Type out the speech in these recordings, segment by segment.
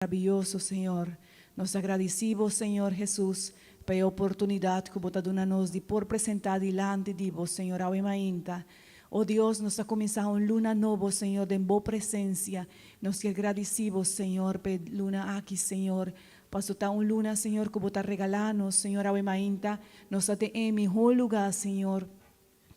Maraviyoso, Señor. Nos ta gradici Bo, Señor Jesus, pa e oportunidad cu Bo ta duna nos di por presenta dilanti di Bo, Señor, awe mainta. O Dios, nos ta cuminsa un luna nobo, Señor, den Bo presencia. Nos kier gradici Bo, Señor, pa e luna aki, Señor. Paso ta un luna, Señor, cu Bo ta regala nos, Señor, awe mainta. Nos ta den e miho luga, Señor.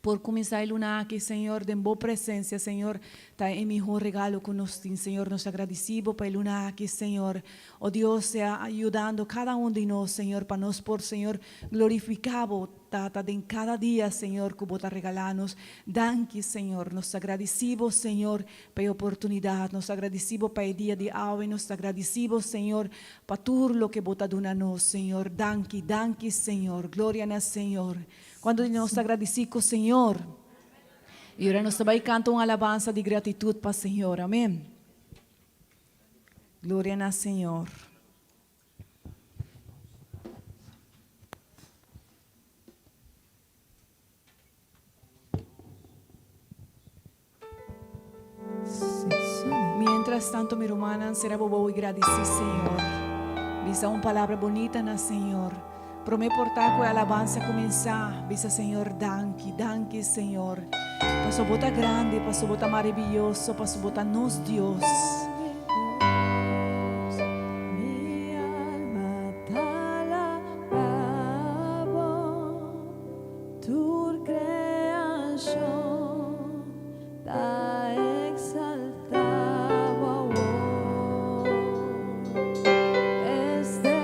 Por cuminsa e luna aki, Señor, den Bo presencia, Señor, ta e mihor regalo cu nos tin, Señor. Nos ta gradici Bo pa e luna aki, Señor. O Dios, sea yudando cada un di nos, Señor, pa nos por, Señor, glorifica Bo, Tata, den cada dia, Señor, cu Bo ta regala nos. Danki, Señor. Nos ta gradici Bo, Señor, pa e oportunidad. Nos ta gradici Bo pa e dia di awe. Nos ta gradici Bo, Señor, pa tur loke Bo ta duna nos, Señor. Danki, danki, Señor. Gloria na Señor. Cuanto di nos ta gradici cu Señor? Y ora nos ta bay canta un alabanza di gratitud pa Señor. Amen. Gloria na Señor. Mientras tanto mi rumannan sera bo bobo y gradici Señor. Bisa un palabra bonita na Señor. Prome porta cu e alabanza cuminsa, bisa Señor danki, danki Señor. Paso bo ta grandi, paso bo ta maravilloso, paso bo ta nos Dios. Mi alma ta alaba bo. Tur creacion ta exalta bo awor. Estrellanan,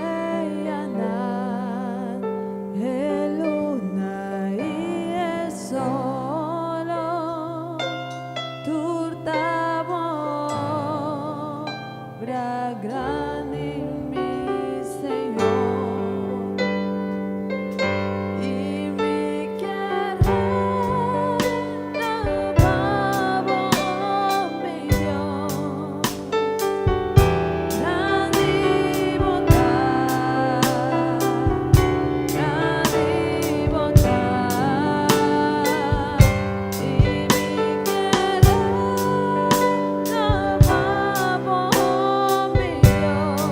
e luna i e solo, tur ta bo obra grandi, mi Señor. I mi kier alabá bo, mi Dios. Grandi bo ta, grandi bo ta. I mi kier alabá bo, mi Dios.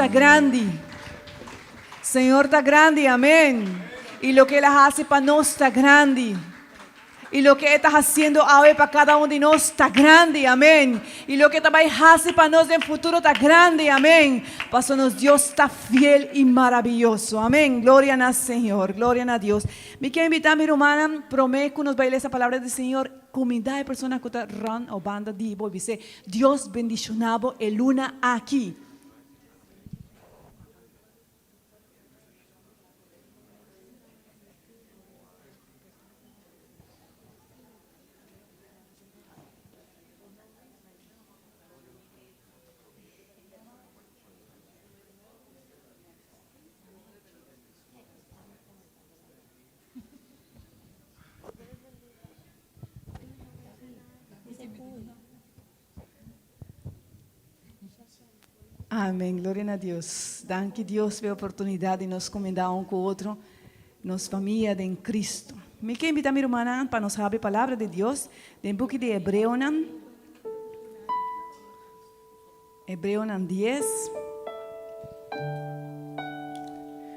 ta grandi. Señor ta grandi, amén. Y loke El a haci pa nos ta grandi. Y loke E ta haciendo awe pa cada un di nos ta grandi, amén. Y loke E ta bay haci pa nos den futuro ta grandi, amén. Paso nos Dios ta fiel y maraviyoso, amén. Gloria na Señor, gloria na Dios. Mi kier invita mi rumannan prome cu nos bay lesa palabra di Señor, cuminda e persona cu ta rond o banda di bo y bis'e, Dios bendiciona bo e luna aki. Amen, gloria na Dios. Danki Dios pa e oportunidad di nos comenda un cu otro, nos famia den Cristo. Mi ke invita mi rumannan pa nos habri palabra di Dios den buki di Hebreonan, Hebreonan dies.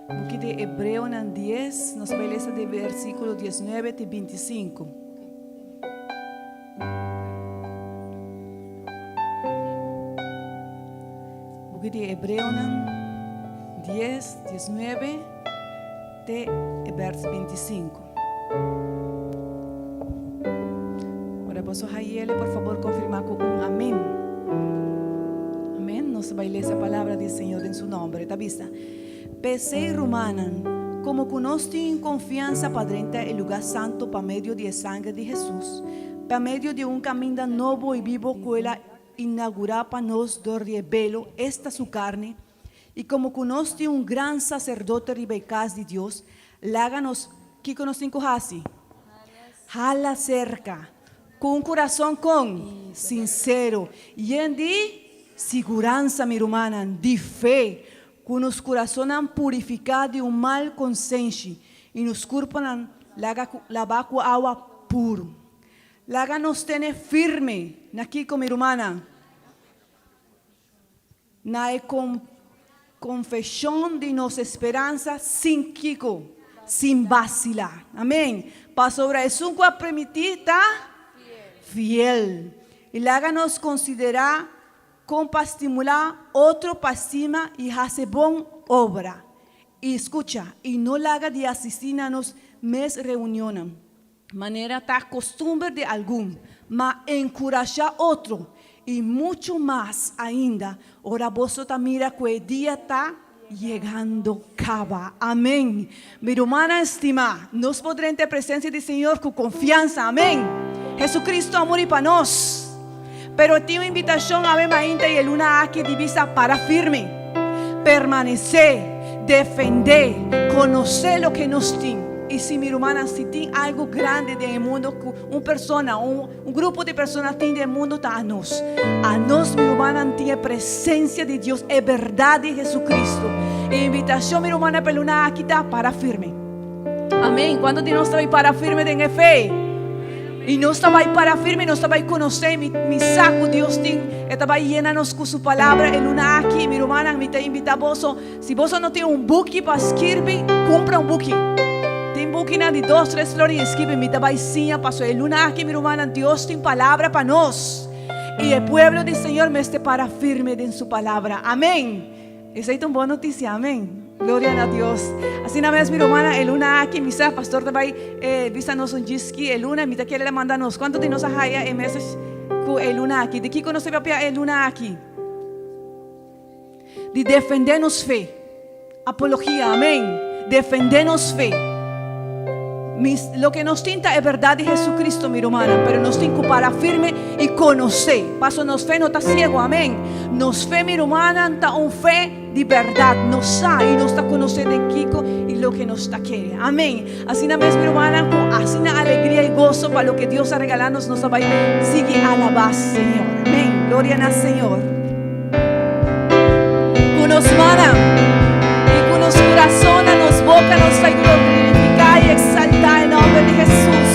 Buki di Hebreonan dies, nos bai lesa di versiculo diesnuebe te bintisinku. Buki di Hebreonan dies, diesnuebe te e bers bintisinku. Ora boso hayele, por favor confirma cu un amen. Amen. Nos ta bai lesa palabra di Señor den su nomber. E ta bisa, P'esei, rumannan, como cu nos tin confiansa pa drenta e lugar santo pa medio di e sangre di Jesús, pa medio di un caminda nobo y bibo cu el a inaugurá pa nos dor di e belo, esta su carne, I komo ku nos tin un gran saserdote riba e kas di Dios, laga nos, kiko nos tin ku hasi? Hala serka, ku un kurason kon? Sinsero, yen di siguransa, mi rumannan, di fe, ku nos kurasonnan purifiká di un mal konsenshi i nos kurponan laga ku labá ku awa puru. Laga nos tene firme na kiko, mi rumannan? Na e konfeshon di nos speransa sin kiko? Sin basilá. Amén. Pasobra esun ku a permití ta fiel. I laga nos konsiderá kon pa stimulá otro pa stima i hasi bon obra. I skucha, i no laga di asistí na nos mes reunionnan, manera ta kostumber di algun, ma enkurashá otro, i muchu mas ainda ora boso ta mira ku e dia ta yegando kaba. Amén. Mi rumannan stimá, nos por drenta e presensia di Señor ku konfiansa. Amén. Jesucristo a muri pa nos. Pero tin un invitashon awe mainta i e luna aki di bisa para firme, permanesé, defendé, konosé loke nos tin. I si mi rumannan, si tin algu grandi den e mundu ku un persona, un grupo di persona tin den e mundu ta anos. Anos, mi rumannan, tin e presensia di Dios, e bèrdat di Jesucristo. E invitashon, mi rumannan, pa e luna aki ta para firme. Amén. Kuantu di nos ta bai para firme den e fe? I nos ta bai para firme, nos ta bai konosé, mi, mi sa ku Dios tin, e ta bai yena nos ku su palabra e luna aki. Mi rumannan, mi ta invitá boso, si boso no tin un buki pa skirbi, kumpra un buki. Tin bukinan di dos, tres flor i skirbi. Mi ta bai siña paso e luna aki, mi rumannan, Dios tin palabra pa nos. I e pueblo di Señor mester para firme den su palabra. Amén. Esei ta un bon noticia, amen. Gloria na Dios. Asina mes mi rumannan, e luna aki mi sa pastor ta bai bisa nos un djiski e luna, mi ta kere la manda nos. Cuanto di nos a haya e message cu e luna aki? Di kico nos ta papia e luna aki? Di defende nos fe. Apologia, amen. Defende nos fe. Mis, loke nos tin ta e berdad di Jesucristo, mi rumannan, pero nos tin cu para firme y conoce. Paso nos fe no ta ciego, amen. Nos fe, mi rumannan, ta un fe di berdad. Nos sa y nos ta conoce den kico y loke nos ta kere. Amen. Asina mes, mi rumannan, cu asina alegria y gozo pa loke Dios a regala nos, nos ta bay sigui alaba Señor. Amen. Gloria na Señor. Cu nos mannan y cu nos curazon na nos boca nos ta glorifica y exalta e nomber di Jesús.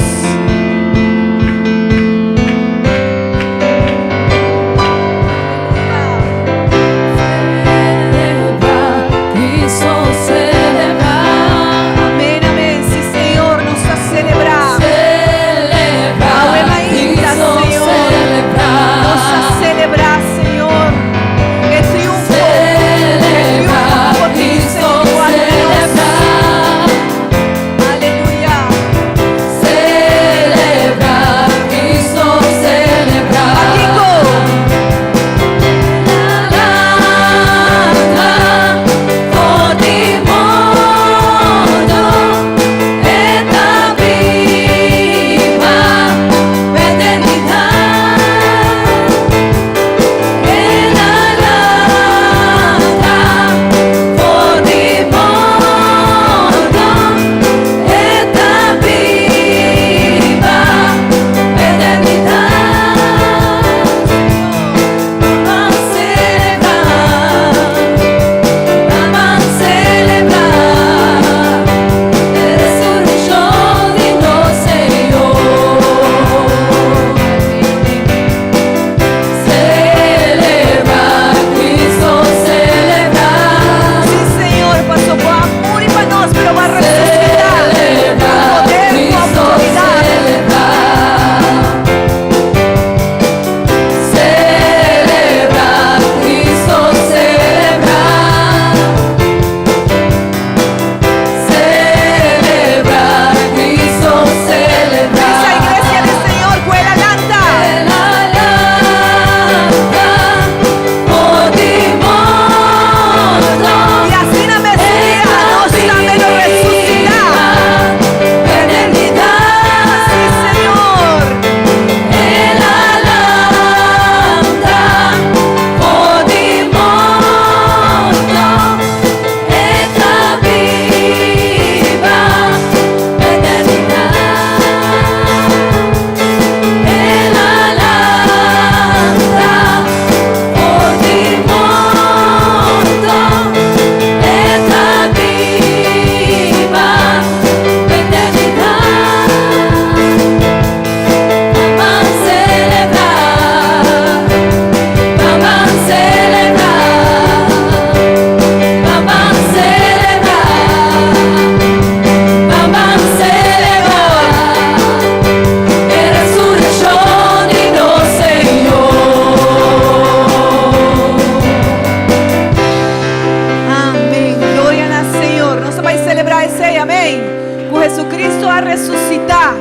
a resusitá.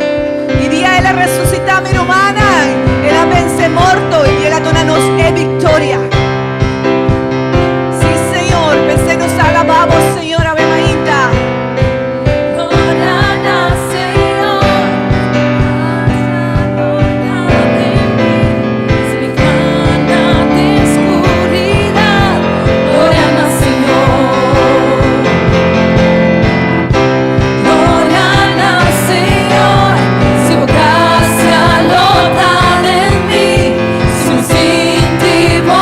I dia el a resusitá, mi rumannan, el a vense morto i el a duna nos e viktoria. Sí, Señor, p'esei nos alabá Bo, Señor, awe mainta. Gloria na Señor, de mi, si mi kana den skuridat, gloria na Señor. Gloria na Señor, si bo grasia lo ta den mi, si mi sinti bo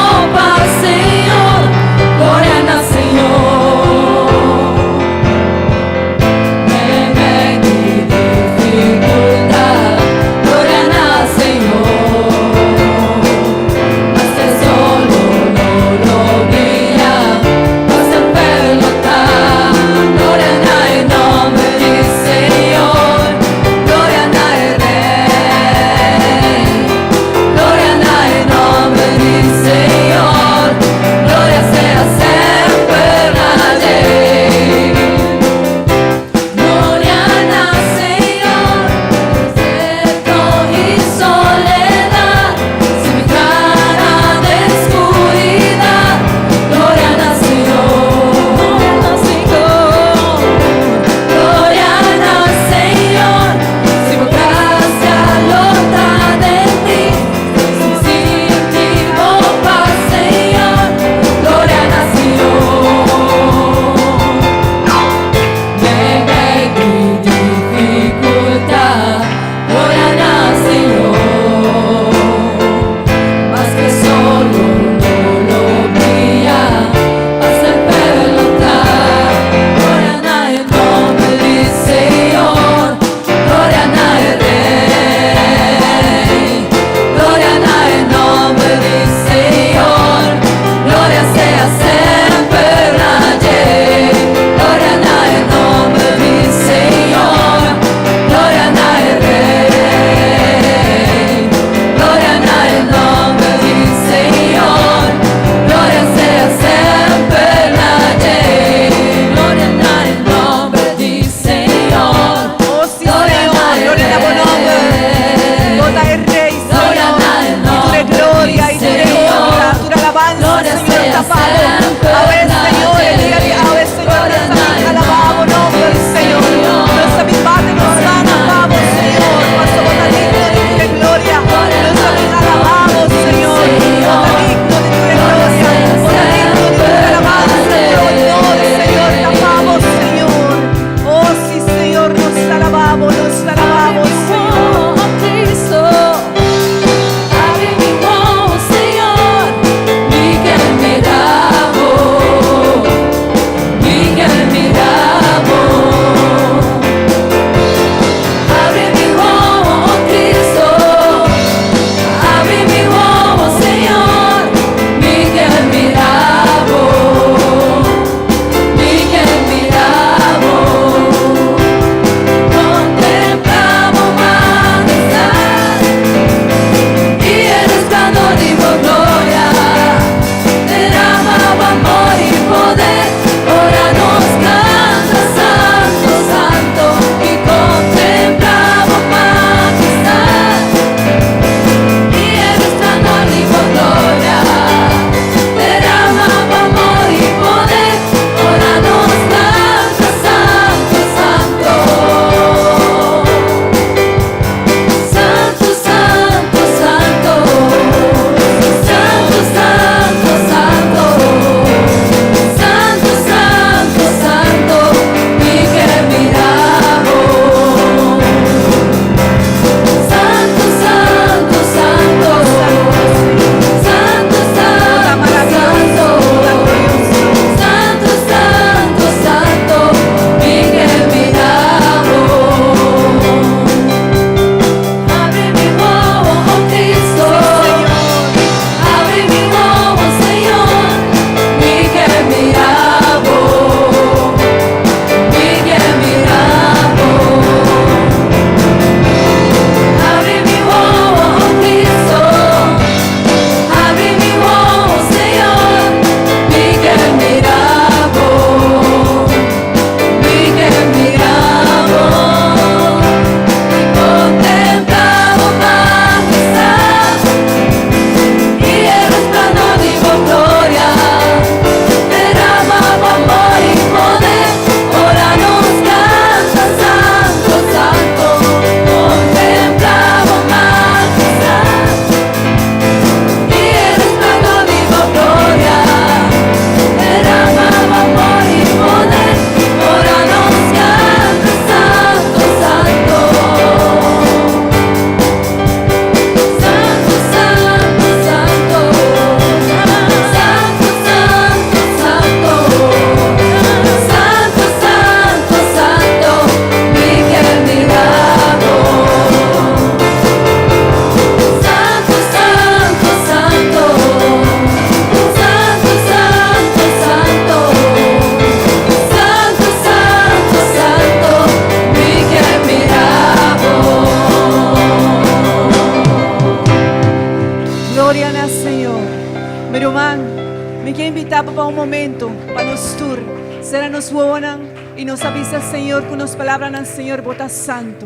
Sera nos wowonan i nos a bisa Señor ku nos palabranan, Señor, bo ta santu.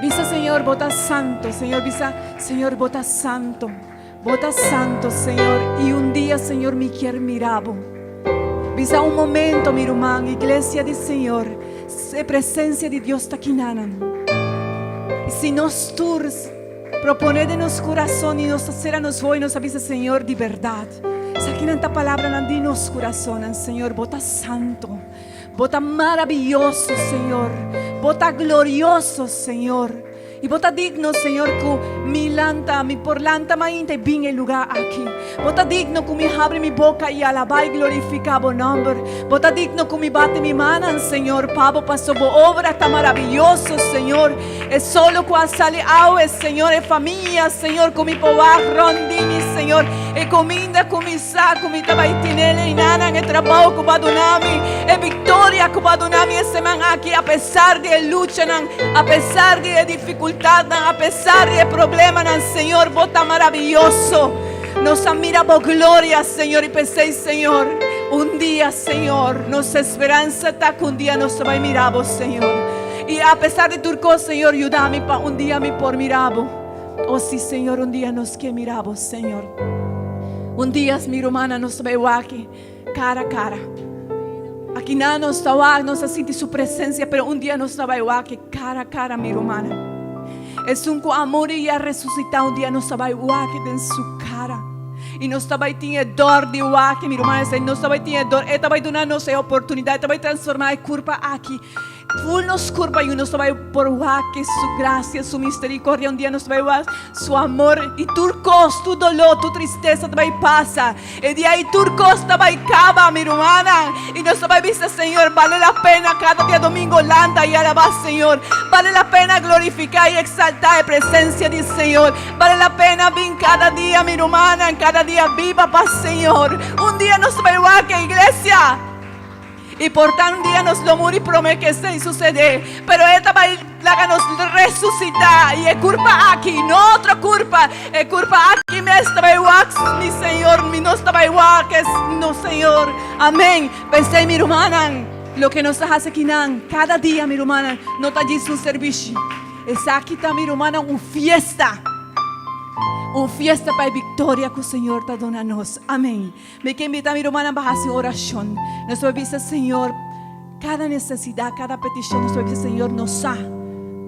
Bisa Señor, bo ta santu. Señor, bisa, Señor, bo ta santu. Bo ta santu, Señor, i un dia, Señor, mi kier mira bo. Bisa un momento, mi ruman, iglesia di Señor, e presencia di Dios ta kinanan. I si nos tur propone den nos curason i nos ta cera nos wowo i nos ta bisa, Señor, di berdad, esakinan ta palabranan di nos curasonnan, Señor, bo ta santu. Bo ta maraviyoso, Señor. Bo ta glorioso, Señor. I bo ta digno, Señor, ku mi lanta, mi por lanta mainta i bin e lugá aki. Bo ta digno ku mi habri mi boka i alabá i glorifiká bo nòmber. Bo ta digno ku mi bati mi mannan, Señor, pa bo, paso bo obra ta maraviyoso, Señor. E solo ku a sali awe, Señor, e famia, Señor, ku mi por wak rònt di mi, Señor, e kuminda ku mi sa ku mi ta bai tene leinanan, e trabou ku bo a duna mi, e viktoria ku bo a duna mi e seman aki, apesar di e luchanan, Apesar di e dificultadnan, apesar di e problemanan, Señor, Bo ta maravilloso. Nos a mira Bo gloria, Señor, y p'esey, Señor, un dia, Señor, nos esperanza ta cu un dia nos ta bay mira Bo, Señor. Y apesar di tur cos, Señor, yuda mi pa un dia mi por mira Bo. Oh, si, Señor, un dia nos ke mira Bo, Señor. Un dia, mi rumannan, nos ta bay wak Cara a cara. Aki nan nos ta wak, nos ta sinti su presencia, pero un dia nos ta bai wak e cara a cara, mi rumannan. Esun cu a muri y a resucita, un dia nos ta bai wak den su cara. Y nos ta bai tin e dor di wak, mi rumannan, nos ta bai tin e dor, e ta bai duna nos e oportunidad, e ta bai transforma e curpa aki. Ful nos curpa y nos ta bay por wak su gracia, su misericordia. Un dia nos ta bay wak su amor y tur cos, tur dolor, tur tristeza ta bay pasa. E dia ey tur cos ta bay caba, mi rumannan. Y nos ta bay bisa, Señor, bale la pena cada dia domingo lanta y alaba Señor. Bale la pena glorifica y exalta e presencia di Señor. Bale la pena bin cada dia, mi rumannan, cada dia biba pa Señor. Un dia nos ta bay wak e iglesia. I por ta un dia nos lo muri promé ku esei susedé, pero e ta bai laga nos resusitá, i e kurpa aki, no otro kurpa, e kurpa aki mes ta bai wak mi Señor, mi nos ta bai wak es nos Señor. Amén. P'esei, mi rumannan, loke nos ta hasi akinan kada dia, mi rumannan, no ta djis un serbishi. Esaki ta, mi rumannan, un fiesta. Un fiesta pa e viktoria ku Señor ta duna nos. Amén. Mi ke invita mi rumannan pa hasi un orashon. Nos por bisa, Señor, kada nesesidat, kada petishon, nos por bisa, Señor, nos sa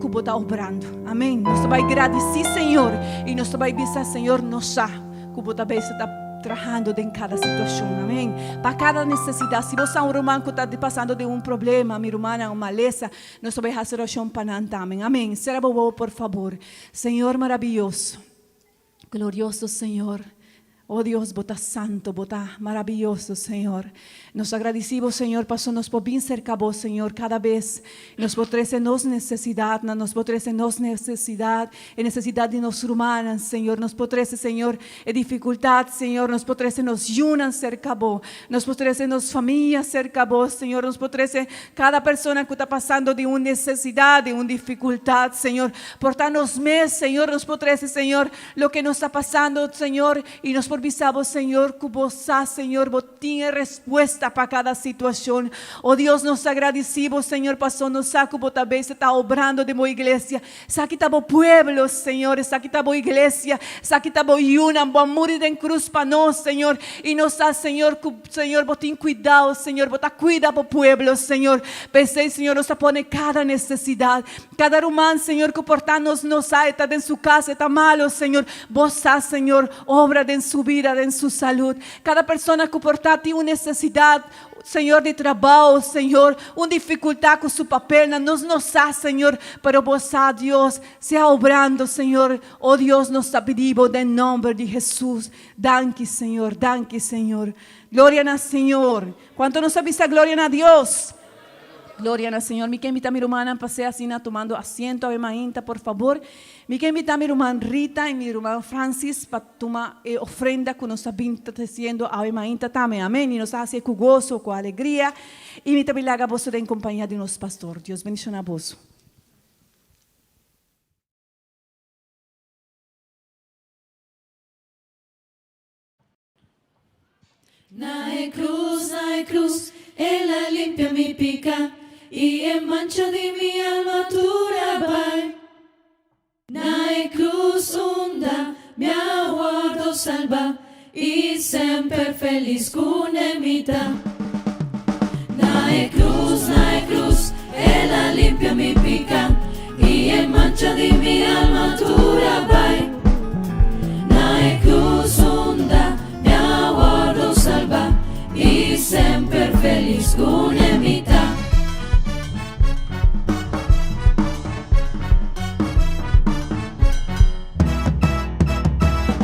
ku bo ta obrando. Amen. Nos ta bai gradisí Señor i nos ta bai bisa, Señor, nos sa ku bo ta bes ta trahando den kada situashon. Amen. Pa kada nesesidat. Si bo sa un ruman ku ta pasando den un problema, mi rumannan, un malesa, nos ta bai hasi orashon pa nan tambe. Amen. Sera bo wowo, por fabor. Señor marabiyoso. Glorioso Señor. Oh Dios, bo ta santo, bo ta maraviyoso, Señor. Nos agradeci bo, Señor, paso nos por bin cerca bo, Señor, cada bes. Nos por trece nos necesidadnan, nos por trece nos necesidad, e necesidad di nos rumannan, Señor. Nos por trece, Señor, e dificultad, Señor. Nos por trece nos yunan cerca bo. Nos por trece nos famia cerca bo, Señor. Nos por trece cada persona cu ta pasando di un necesidad, di un dificultad, Señor. Por ta nos mes, Señor, nos por trece, Señor, loke nos ta pasando, Señor, y nos por bisa Bo, Señor, cu Bo sa, Señor, Bo tin e respuesta pa cada situacion. O Dios, nos ta gradici Bo, Señor, paso nos sa cu Bo ta bes ta obrando den Bo iglesia. Esaki ta Bo pueblo, Señor, esaki ta Bo iglesia, esaki ta Bo yunan. Bo a muri den cruz pa nos, Señor, y nos sa, Señor, cu, Señor, Bo tin cuidao, Señor, Bo ta cuida Bo pueblo, Señor. P'esey, Señor, nos ta pone cada necesidad. Kada ruman, Señor, ku por ta nos no sa e ta den su kas, e ta malo, Señor, Bo sa, Señor, obra den su bida, den su salud. Kada persona ku por ta tin un nesesidat, Señor, di trabou, Señor, un difikultat ku su papelnan, nos no sa, Señor, pero Bo sa, Dios, sea obrando, Señor. O Dios, nos ta pidi Bo den nomber di Hesus. Danki, Señor, danki, Señor. Gloria na Señor. Kuantu nos ta bisa gloria na Dios? Gloria na Señor. Mi ke invita mi rumannan pa sea asina tumando asiento awe mainta, por fabor. Mi ke invita mi ruman Rita y mi ruman Francis pa tuma e ofrenda cu nos ta bin ta treciendo awe mainta tambe. Amen. Y nos ta haci e cu goso, cu alegria. Y mi ta bin laga boso den compañia di nos pastor. Dios bendiciona boso. Na e cruz, na e cruz, El a limpia mi pica y e mancha di mi alma tur a bai. Na e cruz unda mi a wordo salba y semper feliz cune mi ta. Na e cruz, na e cruz, El a limpia mi pica y e mancha di mi alma tur a bai. Na e cruz unda mi a wordo salba y semper feliz cune mi ta.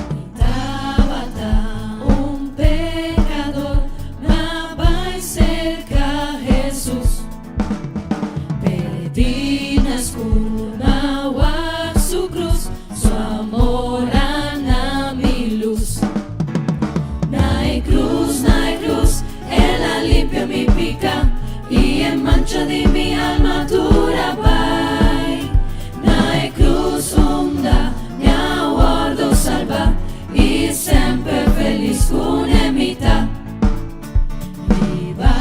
Mi tabata un pecador, m'a bai cerca Jesus. Perdí na skur, m'a wak su cruz, su amor a na mi luz. Na e cruz, na e cruz, El a limpia mi pica y e mancha di mi alma tur a bai. Na e cruz unda mi a wordo salba y semper feliz cune mi ta. Riba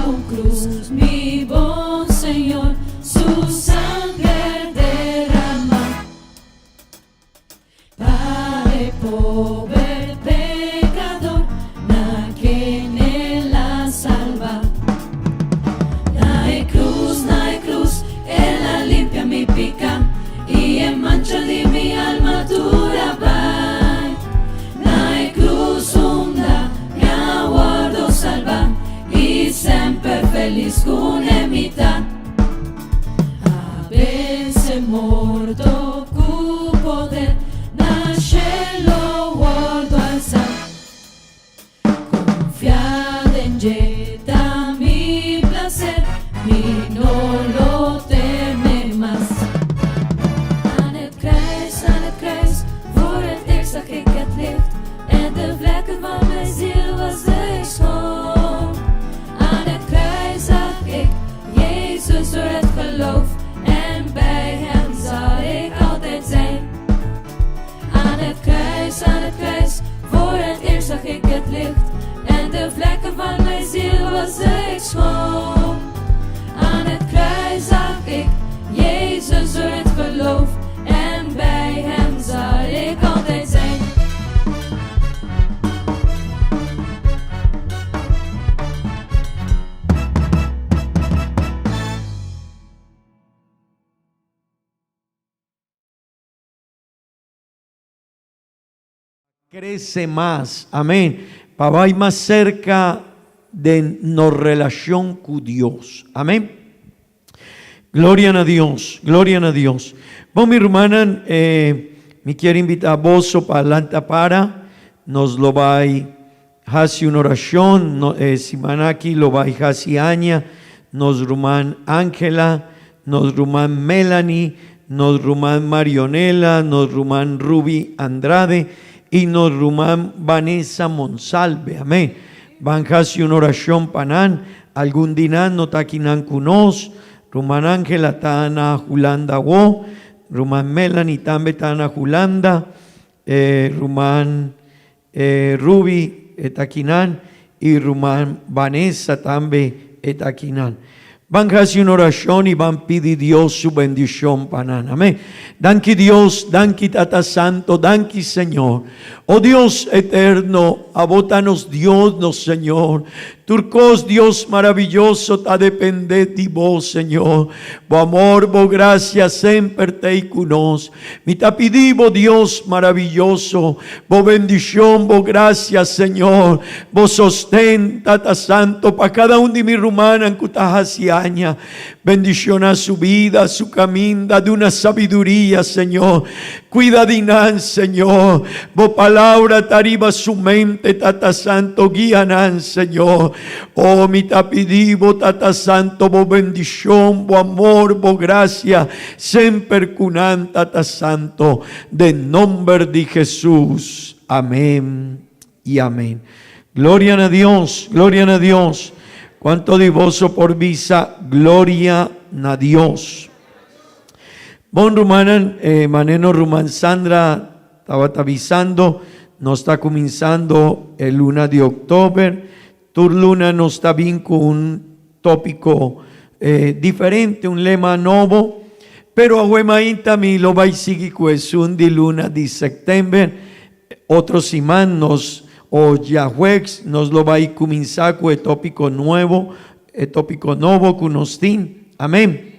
un cruz mi bon Señor su sanger derama. Pa e pober pecador na ken el a salba. Na e cruz, na e cruz, el a limpia mi pica y e mancha di mi alma tur a bai. Na e cruz unda mi a wordo salba y semper feliz cune mi ta. A vence morto cu poder, na cielo wordo alza. Confia den dje ta mi placer, mi no lo teme mas. Aan het kruis, aan het kruis, voor het eerst zag ik het licht en de vlekken van mijn ziel was ik schoon. Aan het kruis zag ik Jezus door het geloof en bij hem zal ik altijd zijn. Aan het kruis, aan het kruis, voor het eerst zag ik het licht en de vlekken van mijn ziel was ik schoon. Aan het kruis zag ik Jezus door het geloof en bij hem zal ik altijd zijn. Crece mas, amén, pa bai mas cerca den nos relacion cu Dios, amén. Gloria na Dios, gloria na Dios. Bon mi rumannan, eh, mi kier invita boso pa lanta para, nos lo bai haci un oracion, no, e siman aki lo bai haci aña, nos ruman Angela, nos ruman Melanie, nos ruman Marionela, nos ruman Ruby Andrade y nos ruman Vanessa Monsalve, amén. Ban haci un oracion pa nan, algun di nan no ta akinan cu nos, Ruman Angela ta na Hulanda awo, Ruman Melanie tambe ta na Hulanda, Ruman Ruby e ta akinan y Ruman Vanessa tambe e ta akinan. Ban haci un oracion y ban pidi Dios su bendicion pa nan. Amen. Danki Dios, danki Tata Santo, danki Señor. O Dios eterno, abo ta nos Dios, nos Señor. Tur cos, Dios maravilloso, ta depende di bo, Señor. Bo amor, bo gracia semper t'ey cu nos. Mi ta pidi bo, Dios maravilloso, bo bendicion, bo gracia, Señor, bo sosten, Tata Santo, pa cada un di mi rumannan cu ta haci aña. Bendiciona su bida, su caminda, duna sabiduria, Señor. Cuida di nan, Señor. Bo palabra ta riba su mente, Tata Santo, guia nan, Señor. Oh, mi ta pidi bo, Tata Santo, bo bendicion, bo amor, bo gracia, Semper cu nan Tata Santo, den nomber di Jesus. Amen y amen. Gloria na Dios, gloria na Dios. Cuanto di boso por bisa gloria na Dios? Bon rumannan, eh, maneno ruman Sandra tabata bisando, Nos ta kuminsando e luna di òktober. Tur luna nos ta bin ku un tópiko diferente, un lema nobo. Pero awe mainta mi lo bai sigui ku esun di luna di sèptèmber. Otro siman nos, o djahuegs, nos lo bai kuminsá ku e tópiko nuevo, e tópiko nobo ku nos tin. Amén.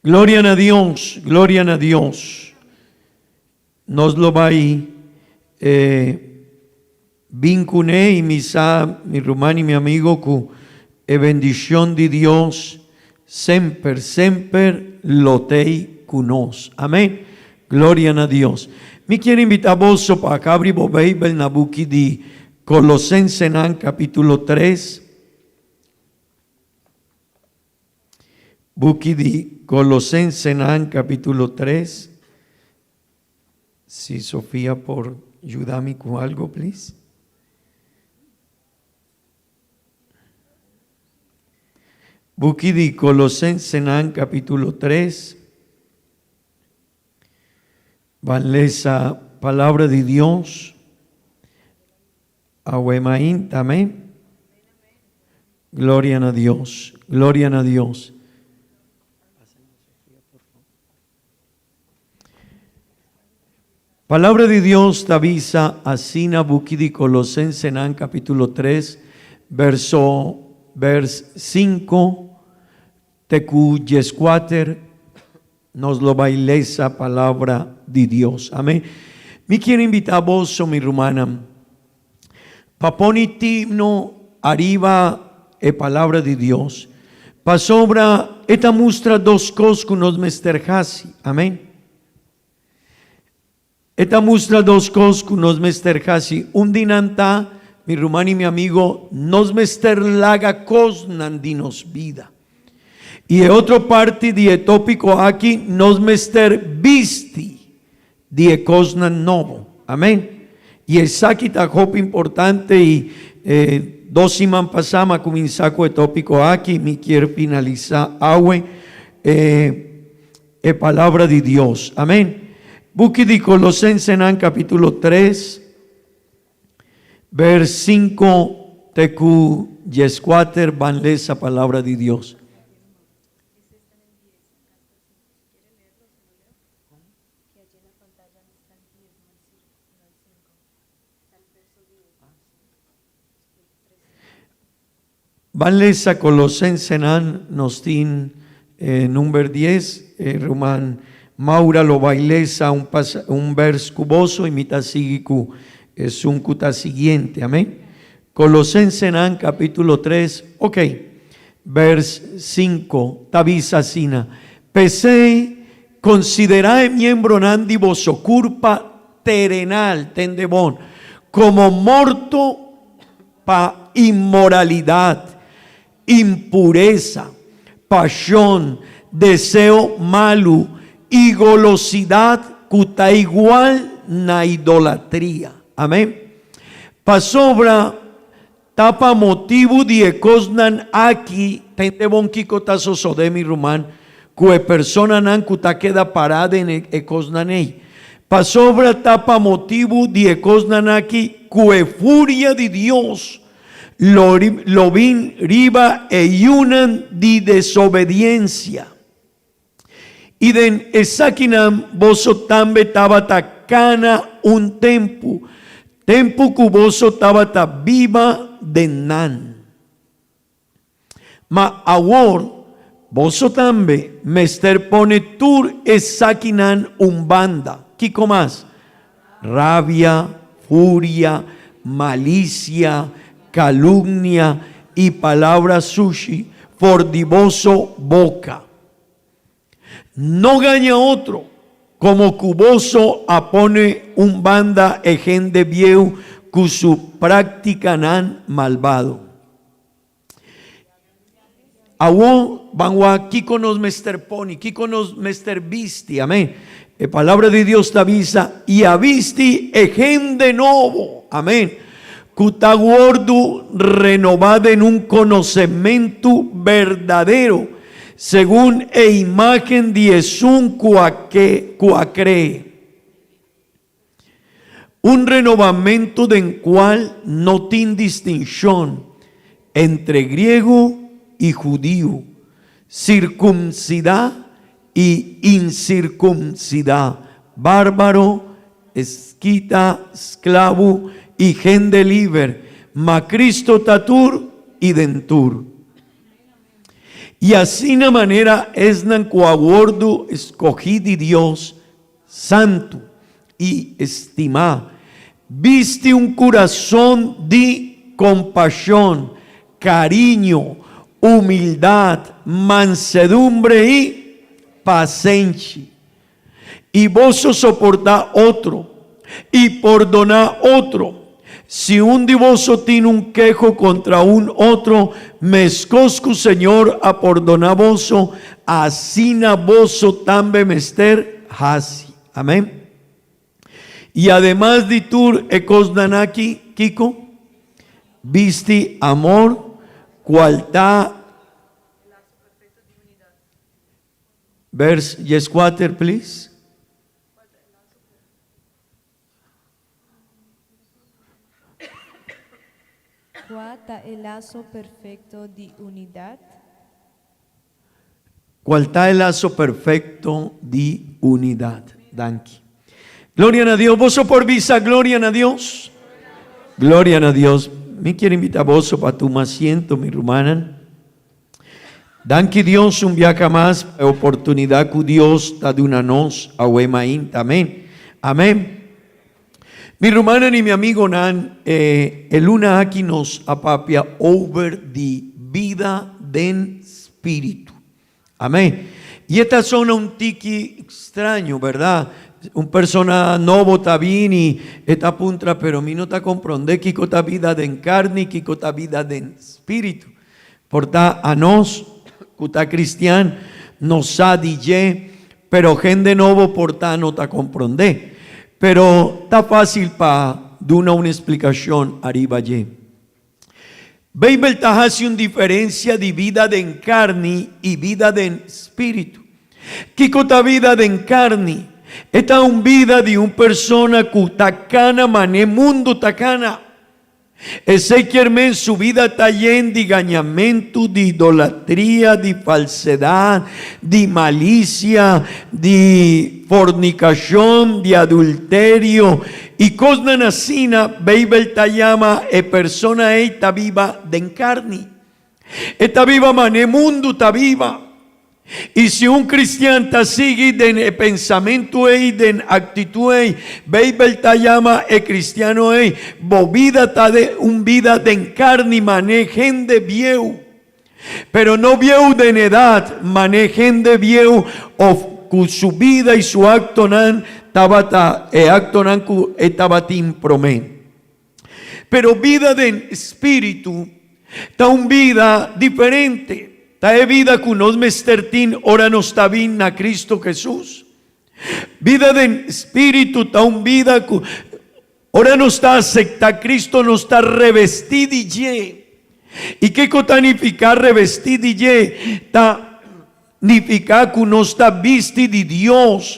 Gloria na Dios, gloria na Dios. Nos lo bai bin kuné i mi sa, mi ruman i mi amigo, ku e bendishon di Dios semper, semper lo t'ei ku nos. Amén. Gloria na Dios. Mi kier invitá boso pa akabri bo Beibel na buki di Kolosensenan kapítulo tres. Buki di Kolosensenan kapítulo tres. Si Sofia por yuda mi ku algo please. Buki di Kolosensenan kapítulo tres. Ban lesa palabra di Dios. Awe mainta, amén. Gloria na Dios, gloria na Dios. Palabra di Dios ta bisa asina buki di Colosensenan capítulo 3 verso vers 5 te cu 14 nos lo bai lesa palabra di Dios. Amén. Mi kier invita boso, mi rumannan, pa pone tino ariba e palabra di Dios, pasobra e ta mustra dos kos ku nos mester hasi. Amén. E ta mustra dos kos ku nos mester hasi. Un di nan ta, mi ruman i mi amigo, nos mester laga kosnan di nos bida. I e otro parti di e tópiko aki, nos mester bisti di e kosnan nobo. Amèn. I esaki ta hopi importante i dos siman pasá mi a kuminsá ku e tópiko aki, mi kier finalisá awe. E Palabra di Dios. Amén. Buki di Colosensenan capítulo 3, vers 5 te ku 14 ban lesa Palabra di Dios. Ban lesa Colosensenan, nos tin e number dies, e ruman Maura lo bai lesa un un vers ku boso i mi ta sigui ku esun ku ta siguiente, amen. Colosensenan capítulo tres, ok, vers cinco ta bisa asina, P'esei, konsiderá e miembronan di boso kurpa terenal, tende bon, komo morto pa inmoralidat, impuresa, pashon, deseo malu i golosidat ku ta igual na idolatria. Amén. Pasobra ta pa motibu di e kosnan aki, tende bon kiko ta sosodé, mi ruman, ku e personanan ku ta keda pará den e kosnan ei. Pasobra ta pa motibu di e kosnan aki ku e furia di Dios lo lo bin riba e yunan di desobediensia. I den esakinan boso tambe tabata kana un tempu, tempu ku boso tabata biba den nan. Ma awor boso tambe mester pone tur esakinan un banda. Kiko mas? Rabia, furia, malisia, kalumnia i palabra sushi for di boso boka. No gaña otro, komo ku boso a pone un banda e hende bieu ku su práktikanan malbado. Awor ban wak kiko nos mester pone, kiko nos mester bisti. Amén. E palabra di Dios ta bisa, I a bisti e hende nobo. Amén. Ku ta wordu renobá den un konosementu berdadero, segun e imágen di esun ku a ke, ku a kree. Un renobamentu den kual no tin distinshon entre griego i hudiu, sirkumsidá i insirkumsidá, bárbaro, eskita, sklabu i hende liber, ma Cristo ta tur i den tur. I asina manera esnan ku a wòrdu skohí di Dios, santu i estimá, bisti un kurason di kompashon, kariño, humildat, mansedumbre i pasenshi. I boso soportá otro i pordoná otro. Si un di boso tin un keho kontra un otro, meskos ku Señor a pordoná boso, asina boso tambe mester hasi. Amén. I ademas di tur e kosnan aki, kiko? Bisti amor, kual ta. Vers dieskuater, please. Kua ta e laso perfekto di unidat? Kual ta e laso perfekto di unidat? Danki. Gloria na Dios. Boso por bisa gloria na Dios? Gloria na Dios. Mi kier invita boso pa tuma asiento, mi rumannan. Danki Dios un biaha mas pa e oportunidad cu Dios ta duna nos awe mainta. Amen. Amen. Mi rumannan y mi amigonan, e e luna aki nos a papia over di bida den spiritu. Amen. Y e ta sona un tiki straño, berdad? Un persona nobo ta bini, e ta puntra, pero mi no ta compronde kico ta bida den carni, kico ta bida den spiritu. Por ta anos ku ta kristian no sa di dje, pero hende nobo por ta no ta komprondé. Pero ta fásil pa duna un esplikashon ariba dje. Beibel ta hasi un diferensia di bida den karni i bida den spiritu. Kiko ta bida den karni? E ta un bida di un persona ku ta kana man'e mundu ta kana. Esei kier men su bida ta yen di gañamentu, di idolatria, di falsedat, di malisia, di fornikashon, di adulterio i kosnan asina. Beibel ta yama e persona ei ta biba den karni. E ta biba man'e mundu ta biba. I si un kristian ta sigui den e pensamentu ei, den aktitud ei, Beibel ta yama e kristiano ei, Bo bida ta de un bida den karni man'e hende bieu. Pero no bieu den edat, man'e hende bieu òf ku su bida i su aktonan tabata e aktonan ku e tabatin promé. Pero bida den spiritu ta un bida diferente. Ta e bida ku nos mester tin ora nos ta bin na Kristu Hesus. Bida den spiritu ta un bida ku ora nos ta aseptá Kristu nos ta revestí di dje. I kiko ta nifiká revestí di dje? Ta Nifiká ku nos ta bisti di Dios,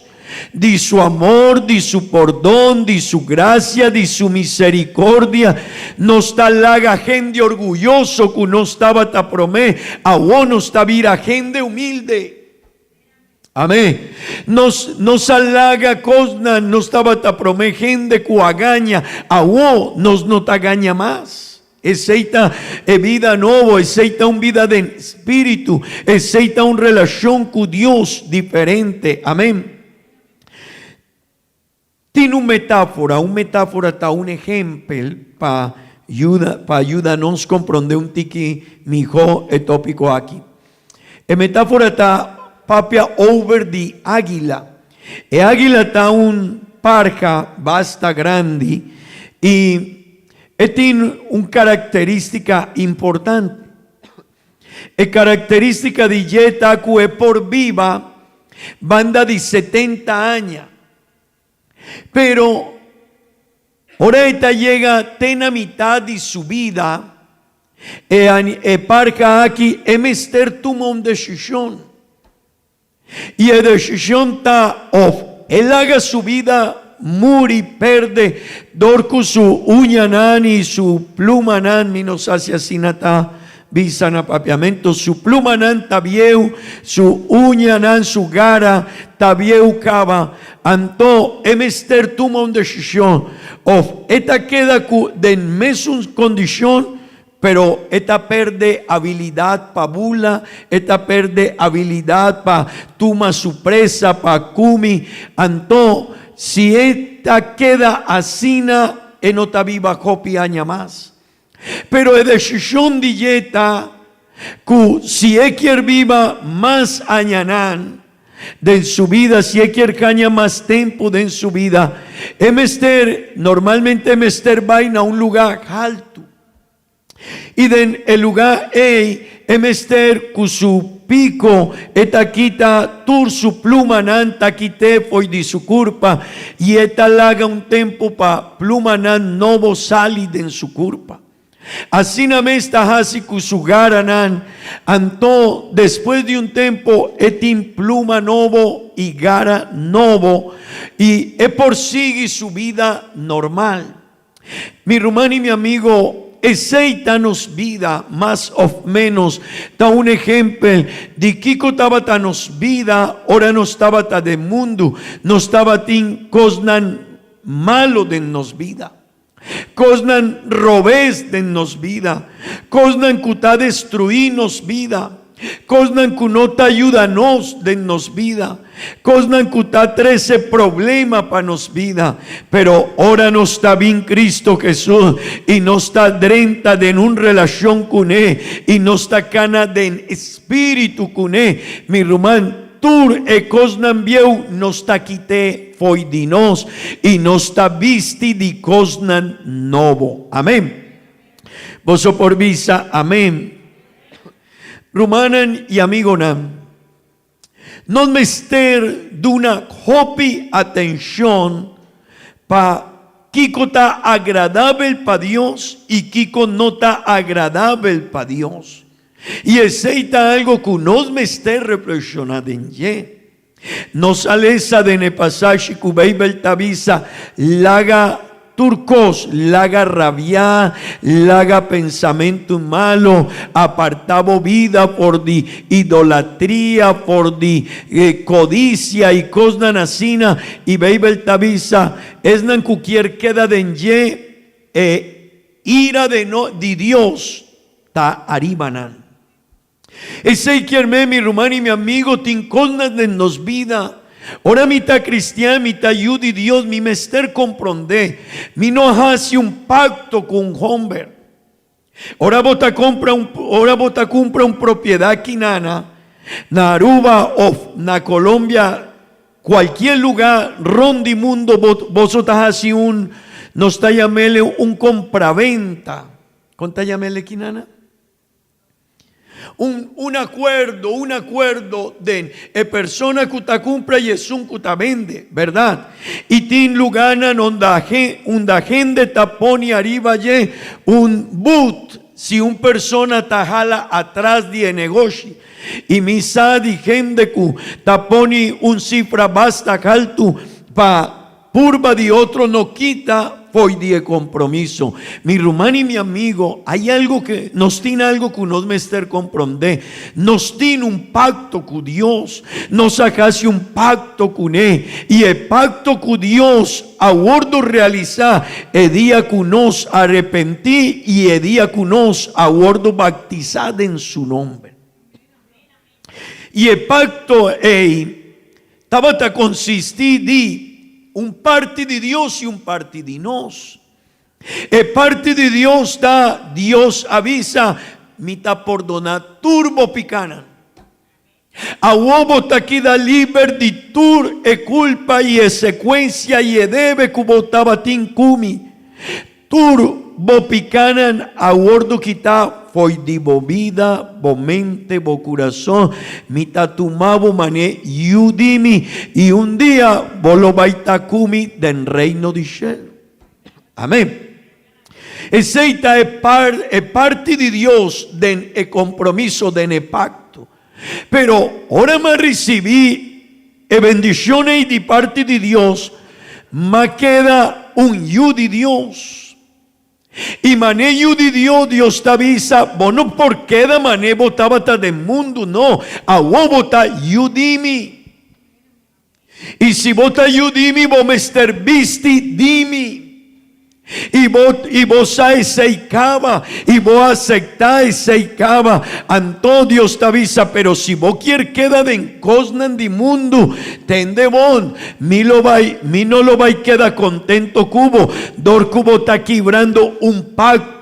di Su amor, di Su pordon, di Su grasia, di Su miserikordia. Nos ta laga hende orguyoso ku nos tabata promé, awor nos ta bira hende humilde. Amén. Nos nos a laga kosnan nos tabata promé hende ku a gaña, awor nos no ta gaña mas. Esei ta e bida nobo, esei ta un bida den spiritu, esei ta un relashon ku Dios diferente. Amén. Tin un metáfora, un metáfora ta un ehempel pa yuda pa yuda nos komprondé un tiki mihó e tópiko aki. E metáfora ta papia over di águila. E águila ta un parha basta grandi i E tin un karakterístika importante. E karakterístika di dje ta ku e por biba banda di setenta aña. Pero ora e ta yega te na mitad di su bida, e e parha aki e mester tuma un desishon. I e desishon ta òf e laga su bida. muri perde dor ku su uñanan i su plumanan, mi no sa si asina ta bisa na papiamento, su plumanan ta bieu, su uñanan, su gara ta bieu kaba. Anto e mester tuma un desishon, òf e ta keda ku den mesun kondishon, Pero e ta perde abilidad pa bula, e ta perde abilidad pa tuma su presa, pa cumi. Anto, si e ta keda asina, e no ta biba hopi aña mas. Pero e decision di dje ta cu si e kier biba mas añanan, Den su bida, si e kier caña mas tempo den su bida, e mester, normalmente e mester bay na un lugar haltu. Y den e lugar ey e mester cu su pico e ta kita tur su plumanan ta kite fo'i di su curpa y e ta laga un tempo pa plumanan nobo sali den su curpa. Asina mes ta hasi ku su garanan, anto despues di un tempu e tin pluma nobo i gara nobo i e por sigui su bida normal. Mi ruman i mi amigo, esei ta nos bida, mas òf ménos. Ta un ehèmpel di kiko tabata nos bida ora nos tabata den mundu. Nos tabatin kosnan malu den nos bida. Kosnan robes den nos bida, kosnan ku ta destruí nos bida, kosnan ku no ta yuda nos den nos bida, kosnan ku ta trese problema pa nos bida. Pero ora nos ta bin Cristo Jesús i nos ta drenta den un relashon kuné i nos ta kana den Spiritu kuné, mi ruman, Tur e kosnan bieu nos ta kit'é fo'i di nos i nos ta bisti di kosnan nobo. Amén. Boso por bisa amén. Rumannan i amigonan, nos mester duna hopi atenshon pa kiko ta agradabel pa Dios i kiko no ta agradabel pa Dios. I esei ta algo ku nos mester reflekshoná den dje. Nos a lesa den e pasashi ku Beibel ta bisa, Laga tur kos, laga rabiá, laga pensamentu malu, apartá bo bida for di idolatria, for di kodisia i kosnan asina. I Beibel ta bisa, Esnan ku kier keda den dje, e ira di Dios ta ariba nan. Esei kier me, mi ruman i mi amigo, tin kosnan den nos bida. Ora mi ta cristian, mi ta yu di Dios, mi mester comprende, mi no haci un pacto cu un homber. Ora bo ta compra un, ora bo ta cumpra un propiedad kinana, na Aruba of na Colombia, cualkier lugar rond di mundo, bo, boso ta haci un, nos ta yamele un compraventa. Kon ta yama el aki, nana? Un, un akuerdo, un akuerdo den e persona ku ta kumpra i esun ku ta bende, bèrdat? I tin lugánan unda unda hende ta pone ariba dje un but si un persona ta hala atras di e negoshi. I mi sa di hende ku ta pone un sifra basta haltu pa Purba di otro no kita fo'i di e compromiso. Mi ruman y mi amigo, hay algo que, nos tin algo cu nos mester comprende. Nos tin un pacto cu Dios. Nos a haci un pacto cune. Y e pacto cu Dios a wordo realisa e dia cu nos a arepenti y e dia cu nos a wordo bactisa den su nomber. Y e pacto ey tabata consisti di un parti di Dios y un parti di nos. E parti di Dios ta, Dios a bisa, Mi ta pordona tur bo picanan. Awo bo ta keda liber di tur e culpa y e secuencia y e debe cu bo tabatin cu mi. Tur bo pikánan a wòrdu kitá fo'i di bo bida, bo mente, bo kurason. Mi ta tuma bo man'é yu di mi, i un dia bo lo bai ta ku mi den Reino di shelu. Amén. Esei ta e par, e parti di Dios den e kompromiso, den e pakto. Pero ora mi a risibí e bendishon ei di parti di Dios, M'a keda un yu di Dios. I mané yu di Dios, Dios ta bisa, bo no por keda mané bo tabata den mundu, no, awor bo ta yu di mi. I si bo ta yu di mi, bo mester bisti di mi. I bo, i bo sa esei kaba, i bo aceptá esei kaba. Anto Dios ta bisa, pero si bo kier keda den kosnan di mundu, tende bon, mi lo bai, mi no lo bai keda kontento ku bo, dor ku bo ta kibrando un pakto.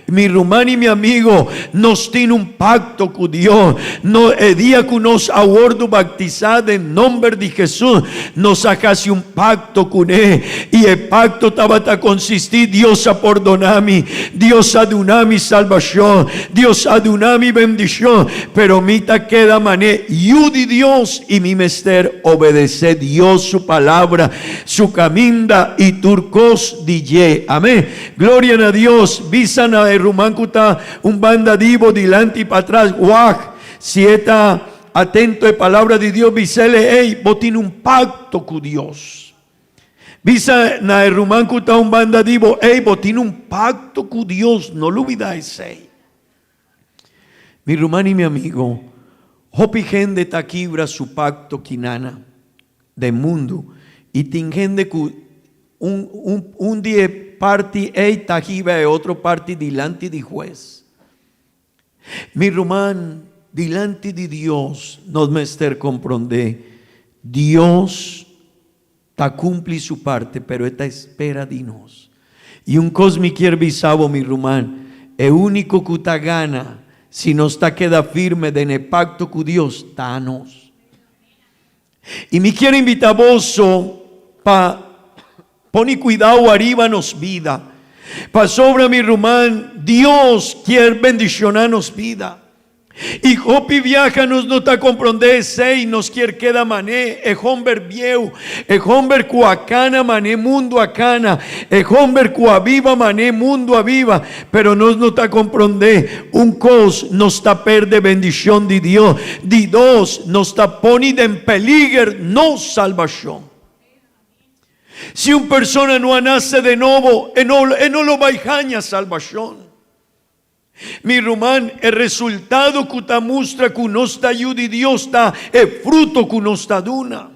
Mi ruman i mi amigo, nos tin un pakto ku Dios. No, e dia ku nos a wordu baktisá den nomber di Hesus, nos a hasi un pakto kuné. I e pakto tabata konsistí, Dios a pordoná mi, Dios a duna mi salbashon, Dios a duna mi bendishon, pero mi ta keda mané yu di Dios i mi mester obedesé Dios su palabra, su kaminda i tur kos di dje. Amén. Gloria na Dios! Bisa na e ruman ku ta un banda di bo dilanti i patras, Wak, si e ta atento e palabra di Dios, bis'el, Ey, bo tin un pakto ku Dios. Bisa na e ruman ku ta un banda di bo, Ey, bo tin un pakto ku Dios, no lubida esei. Mi ruman i mi amigo, hopi hende ta kibra su pakto kinana den mundu i tin hende ku un un un di e parti ei ta hiba e otro parti dilanti di hues. Mi ruman, dilanti di Dios nos mester komprondé, Dios ta kumpli su parte, pero e ta espera di nos. I un kos mi kier bisa bo, mi ruman, e úniko ku ta gana si nos ta keda firme den e pakto ku Dios ta anos. I mi kier invita boso pa pone kuidao ariba nos bida, pasobra, mi ruman, Dios kier bendiciona nos bida. I hopi biaha nos no ta komprondé esei, nos kier keda mané e homber bieu, e homber ku a kana mané mundu a kana, e homber ku a biba mané mundu a biba, pero nos no ta komprondé un kos, nos ta perde bendishon di Dios, di dos, nos ta poni den peliger nos salbashon. Si un persona no a nase de nobo, e no e no lo bai haña salbashon. Mi ruman, e resultado ku ta mustra ku nos ta yu di Dios ta e fruto ku nos ta duna.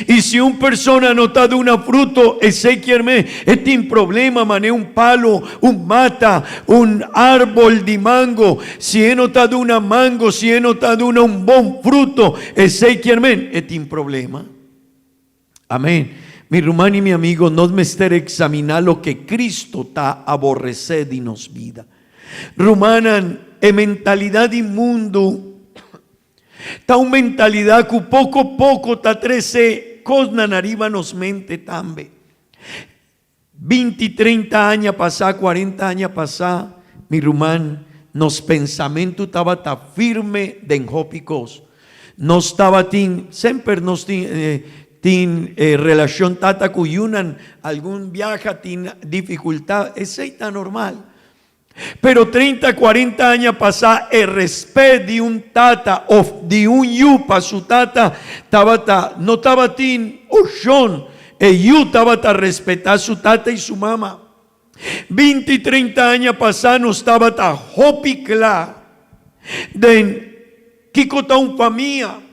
I si un persona no ta duna fruto, esei kier men e tin problema manera un palo, un mata, un árbol di mango. Si e no ta duna mango, si e no ta duna un bon fruto, esei kier men e tin problema. Amén. Mi ruman i mi amigo, nos mester examiná loke Cristo ta aborrecé di nos bida. Rumannan, e mentalidad di mundu ta un mentalidad cu poco poco ta trece cosnan ariba nos mente tambe. Binti, treinta aña pasá, cuarenta aña pasá, mi ruman, nos pensamentu tabata firme den hopi cos. Nos tabatin, semper nos tin, tin relacion tata cu yunan, algun biaha tin dificultad, esey ta normal. Pero treinta, cuarenta aña pasá e respet di un tata of di un yu pa su tata tabata, no tabatin opcion, e yu tabata respetá su tata i su mama. Binti, treinta aña pasá nos tabata hopi cla den kico ta un famia.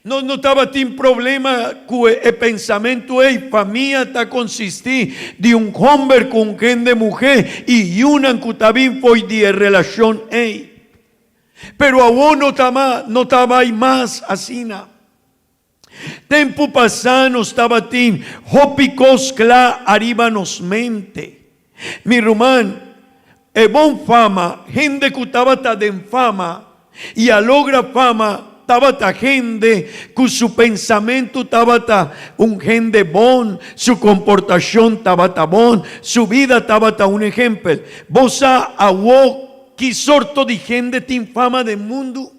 Nos no tabatin problema ku e pensamentu ei, famia ta konsistí di un hòmber ku un hende muhé i yunan ku ta bin fo'i di e relashon ei. Pero awor no ta no ta bai mas asina. Tempu pasá nos tabatin hopi kos kla ariba nos mente. Mi ruman, e bon fama, hende ku tabata den fama i a logra fama tabata hende ku su pensamentu tabata un hende bon, su komportashon tabata bon, su bida tabata un ehèmpel. Bo sa awó ki sorto di hende tin fama den mundu?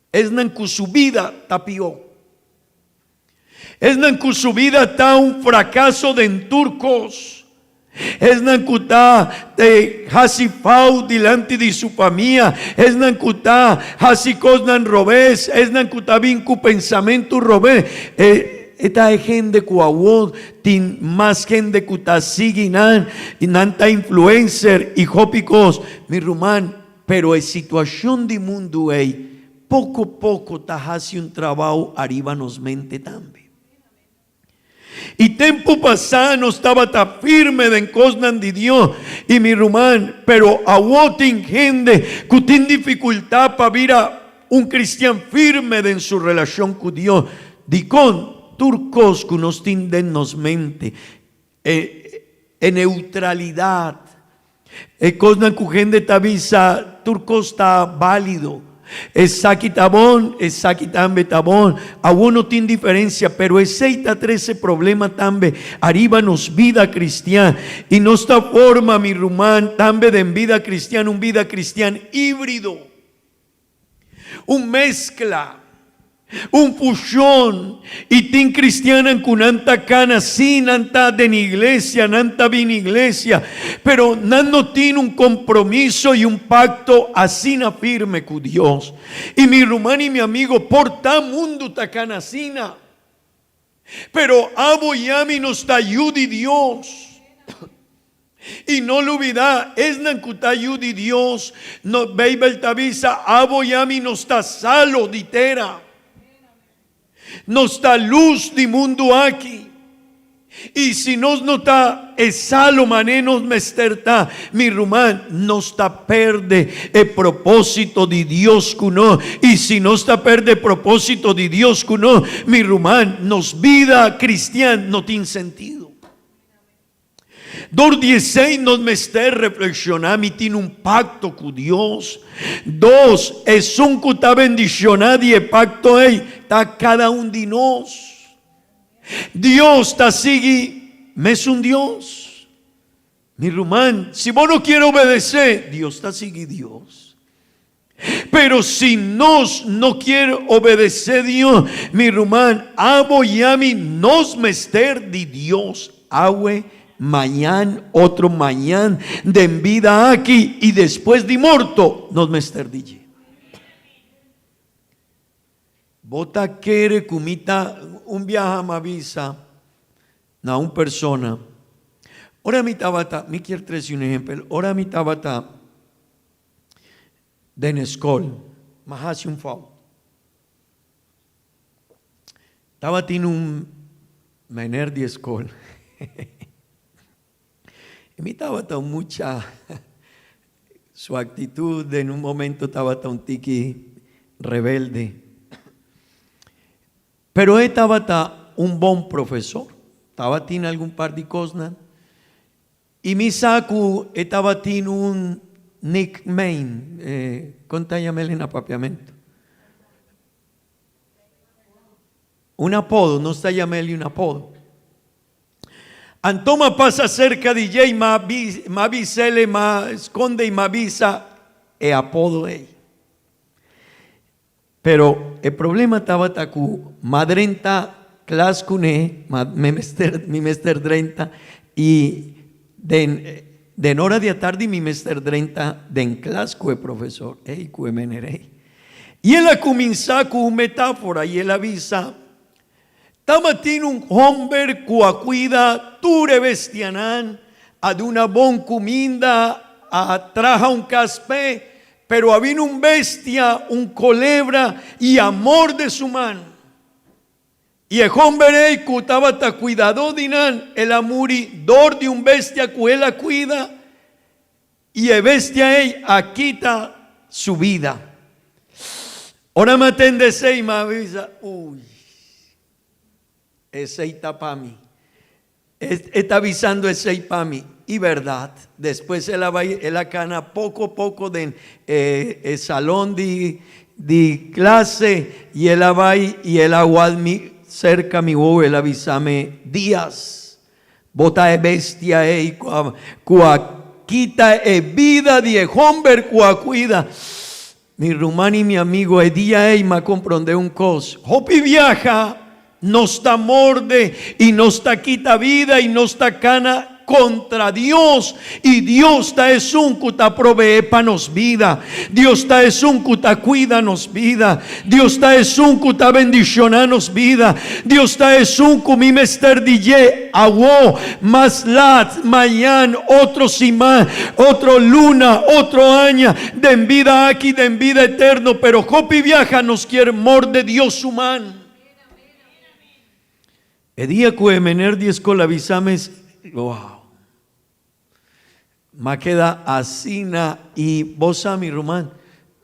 Esnan ku su bida ta pió. Esnan ku su bida ta un frakaso den tur kos. Esnan ku ta hasi fau dilanti di su famia. Esnan ku ta hasi kosnan robes. Esnan ku ta bin ku pensamentu robes. E ta e hende ku awor tin mas hende ku ta sigui nan i nan ta influencer i hopi kos. Mi ruman, pero e situashon di mundu ei poko poko ta hasi un trabou ariba nos mente tambe. I tempu pasá nos tabata firme den kosnan di Dios i mi ruman, pero awor tin hende ku tin difikultat pa bira un kristian firme den su relashon ku Dios. Dikon? Tur kos ku nos tin den nos mente, e e neutralidat, e kosnan ku hende ta bisa tur kos ta bálido, esaki ta bon, esaki tambe ta bon, awor no tin diferensia, pero esei ta trese problema tambe ariba nos bida kristian i nos ta forma, mi ruman, tambe den bida kristian un bida kristian híbrido. Un meskla, un fushon, i tin kristiannan ku nan ta kana sí, nan ta den iglesia, nan ta bini iglesia, pero nan no tin un kompromiso i un pakto asina firme ku Dios. I mi ruman i mi amigo, por ta mundu ta kana asina, pero abo i ami nos ta yu di Dios. I no lubidá, esnan ku ta yu di Dios, no, Beibel ta bisa, Abo i ami nos ta salo di tera. Nos ta lus di mundu aki. I si nos no ta e salo manera nos mester ta, mi ruman, nos ta perde e propósito di Dios ku nos. I si nos ta perde e propósito di Dios ku nos, mi ruman, nos bida kristian no tin sentido. Dor di esei nos mester reflekshoná, Mi tin un pakto ku Dios? Dos, esun ku ta bendishoná di e pakto ei ta kada un di nos. Dios ta sigui mesun Dios. Mi ruman, si bo no kier obedesé, Dios ta sigui Dios. Pero si nos no kier obedece Dios, mi ruman, abo y ami nos mester di Dios awe, mañan, otro mañan, den bida aki y despues di morto nos mester di dje. Bo ta kere cu mi ta un biaha m'a bisa na un persona, ora mi tabata, mi kier trece un ehempel, ora mi tabata Den e skol, m'a hasi un fout. Tabatin un meneer di e skol i mi tabata un mucha, su actitud den un momento tabata un tiki rebelde. Pero e tabata un bon profesor, tabatin algun par di kosnan. I mi sa ku e tabatin un nickname, kon ta yam'el na papiamentu? Un apodo, nos ta yam'el un apodo. Anto m'a pasa serka di dje i m'a bis'el, m'a skonde i m'a bisa e apodo ei. Pero e problema tabata ku m'a drenta klas kuné, m'a mi mester mi mester drenta i den den ora di atardi mi mester drenta den klas ku e profesor ei, ku e meneer ei. I el a kuminsá ku un metáfora i el a bisa, Tabatin un homber ku a kuida tur e bestianan, a duna bon kuminda, a traha un kas p'e, pero a bini un bestia, un kolebra, i a morde su man. I e homber ei ku tabata kuidadó di nan, el a muri dor di un bestia ku el a kuida, I e bestia ei a kita su bida. Ora mi a tende esei, mi a bisa, Ui, esei ta pa mi. E ta bisando esei pa mi. I bèrdat, despues el a bai, el a kana poko poko den e salon di di klase i el a bai i el a wak mi serka mi wowo, el a bisa mi, Dias, Bo ta e bestia ei ku a kita e bida di e homber ku a kuida. Mi ruman i mi amigo, e dia ei m'a komprondé un kos, hopi biaha nos ta morde i nos ta kita bida i nos ta kana. kontra Dios i Dios ta esun ku ta proveé pa nos bida. Dios ta esun ku ta kuida nos bida. Dios ta esun ku ta bendishoná nos bida. Dios ta esun ku mi mester di dje awo, mas lat, mañan, otro siman, otro luna, otro aña, den bida aki, den bida eterno. Pero hopi biaha nos kier morde Dios su man. E dia ku e mener di eskol a bisa mes, wow! M'a keda asina i bo sa mi ruman,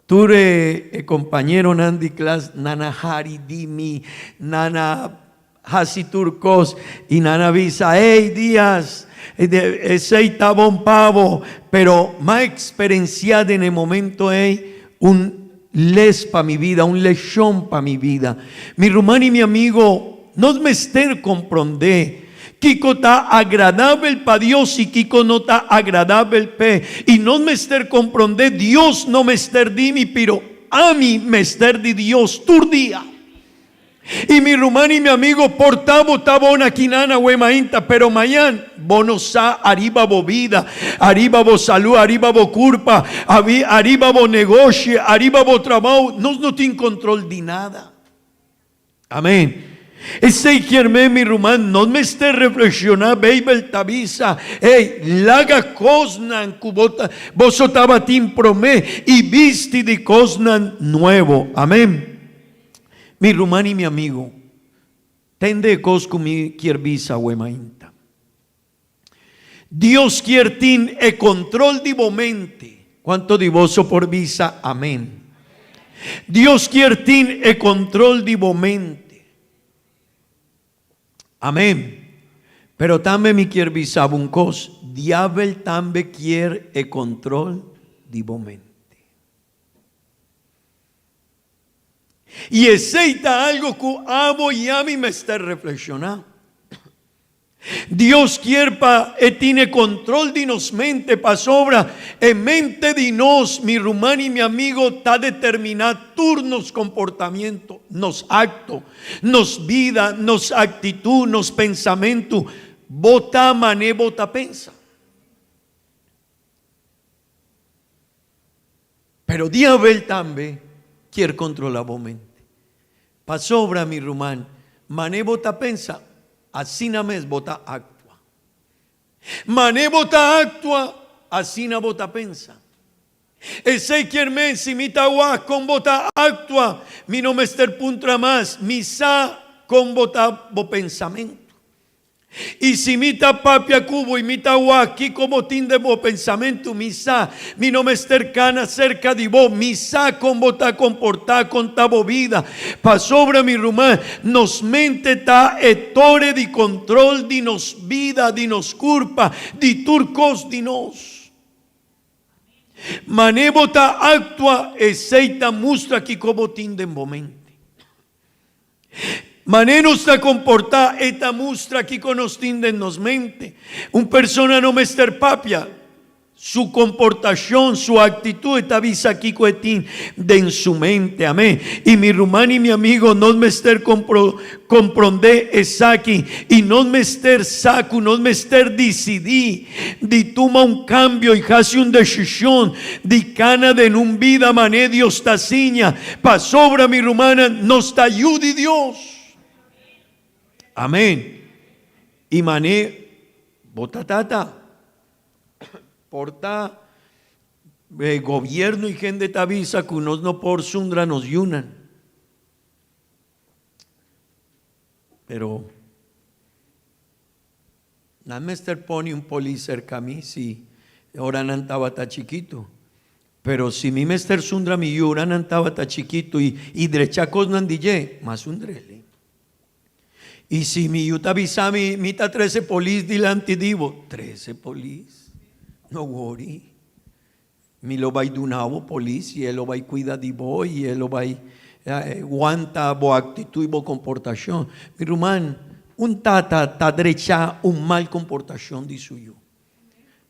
tur e kompañeronan di klas nan a hari di mi, nan a hasi tur kos i nan a bisa, Ey Diaz, esei ta bon pa bo, pero m'a eksperensiá den e momento ey un les pa mi bida, un leshon pa mi bida. Mi ruman i mi amigo, nos mester komprondé kiko ta agradabel pa Dios i kiko no ta agradabel p'e. I nos mester komprondé Dios no mester di mi, pero ami mester di Dios tur dia. I mi ruman i mi amigo, por ta bo ta bon aki nan awe mainta, pero mañan bo no sa ariba bo bida, ariba bo salú, ariba bo kurpa, ariba bo negoshi, ariba bo trabou, nos no tin kontrol di nada. Amén. Esei kier men, mi ruman, nos mester reflekshoná. Beibel ta bisa, Ey, laga kosnan ku bo ta, boso tabatin promé i bisti di kosnan nuevo. Amén. Mi ruman i mi amigo, tende e kos ku mi kier bisa awe mainta. Dios kier tin e kontrol di bo mente. Kuantu di boso por bisa amen? Dios kier tin e kontrol di bo mente. Amen. Pero tambe mi kier bisa bo un kos, diabel tambe kier e kontrol di bo mente. I esei ta algo ku abo i ami mester reflekshoná. Dios kier pa e tin e kontrol di nos mente pasobra e mente di nos, mi ruman i mi amigo, ta determiná tur nos komportamiento, nos akto, nos bida, nos aktitut, nos pensamentu. Bo ta man'é bo ta pensa. Pero diabel tambe kier controla bo mente. Pasobra, mi ruman, mane bo ta pensa, asina mes bo ta actua. Mane bo ta actua, asina bo ta pensa. Esey kier men, si mi ta wak con bo ta actua, mi no mester puntra mas, mi sa con bo ta bo pensamento. I si mi ta papia ku bo i mi ta wak kiko bo tin den bo pensamentu, mi sa mi no mester kana serka di bo, mi sa kon bo ta komportá, kon ta bo bida. Pasobra, mi ruman, nos mente ta e tore di kontrol di nos bida, di nos kurpa, di tur kos di nos. Manera bo ta aktua, esei ta mustra kiko bo tin den bo mente. Manera nos ta komportá e ta mustra kiko nos tin den nos mente. Un persona no mester papia, su komportashon, su aktitut e ta bisa kiko e tin den su mente. Amén. I mi ruman i mi amigo, nos mester komprondé esaki i nos mester sa ku nos mester disidí di tuma un kambio i hasi un desishon di kana den un bida manera Dios ta siña. Pasobra, mi rumannan, nos ta yu di Dios. Amén. I mané bo ta tata. Por ta e gobierno i hende ta bisa ku nos no por sundra nos yunan. Pero nan mester pone un polis serka mi si ora nan tabata chikitu. Pero si mi mester sundra mi yu ora nan tabata chikitu i i drecha kosnan di dje, m'a sundr'el. I si mi yu ta bisa mi, mi ta trese polis dilanti di bo, trese polis, no wori. Mi lo bai duna bo polis i e lo bai kuida di bo i e lo bai wanta bo aktitut i bo komportashon. Mi ruman, un tata ta drecha un mal komportashon di su yu.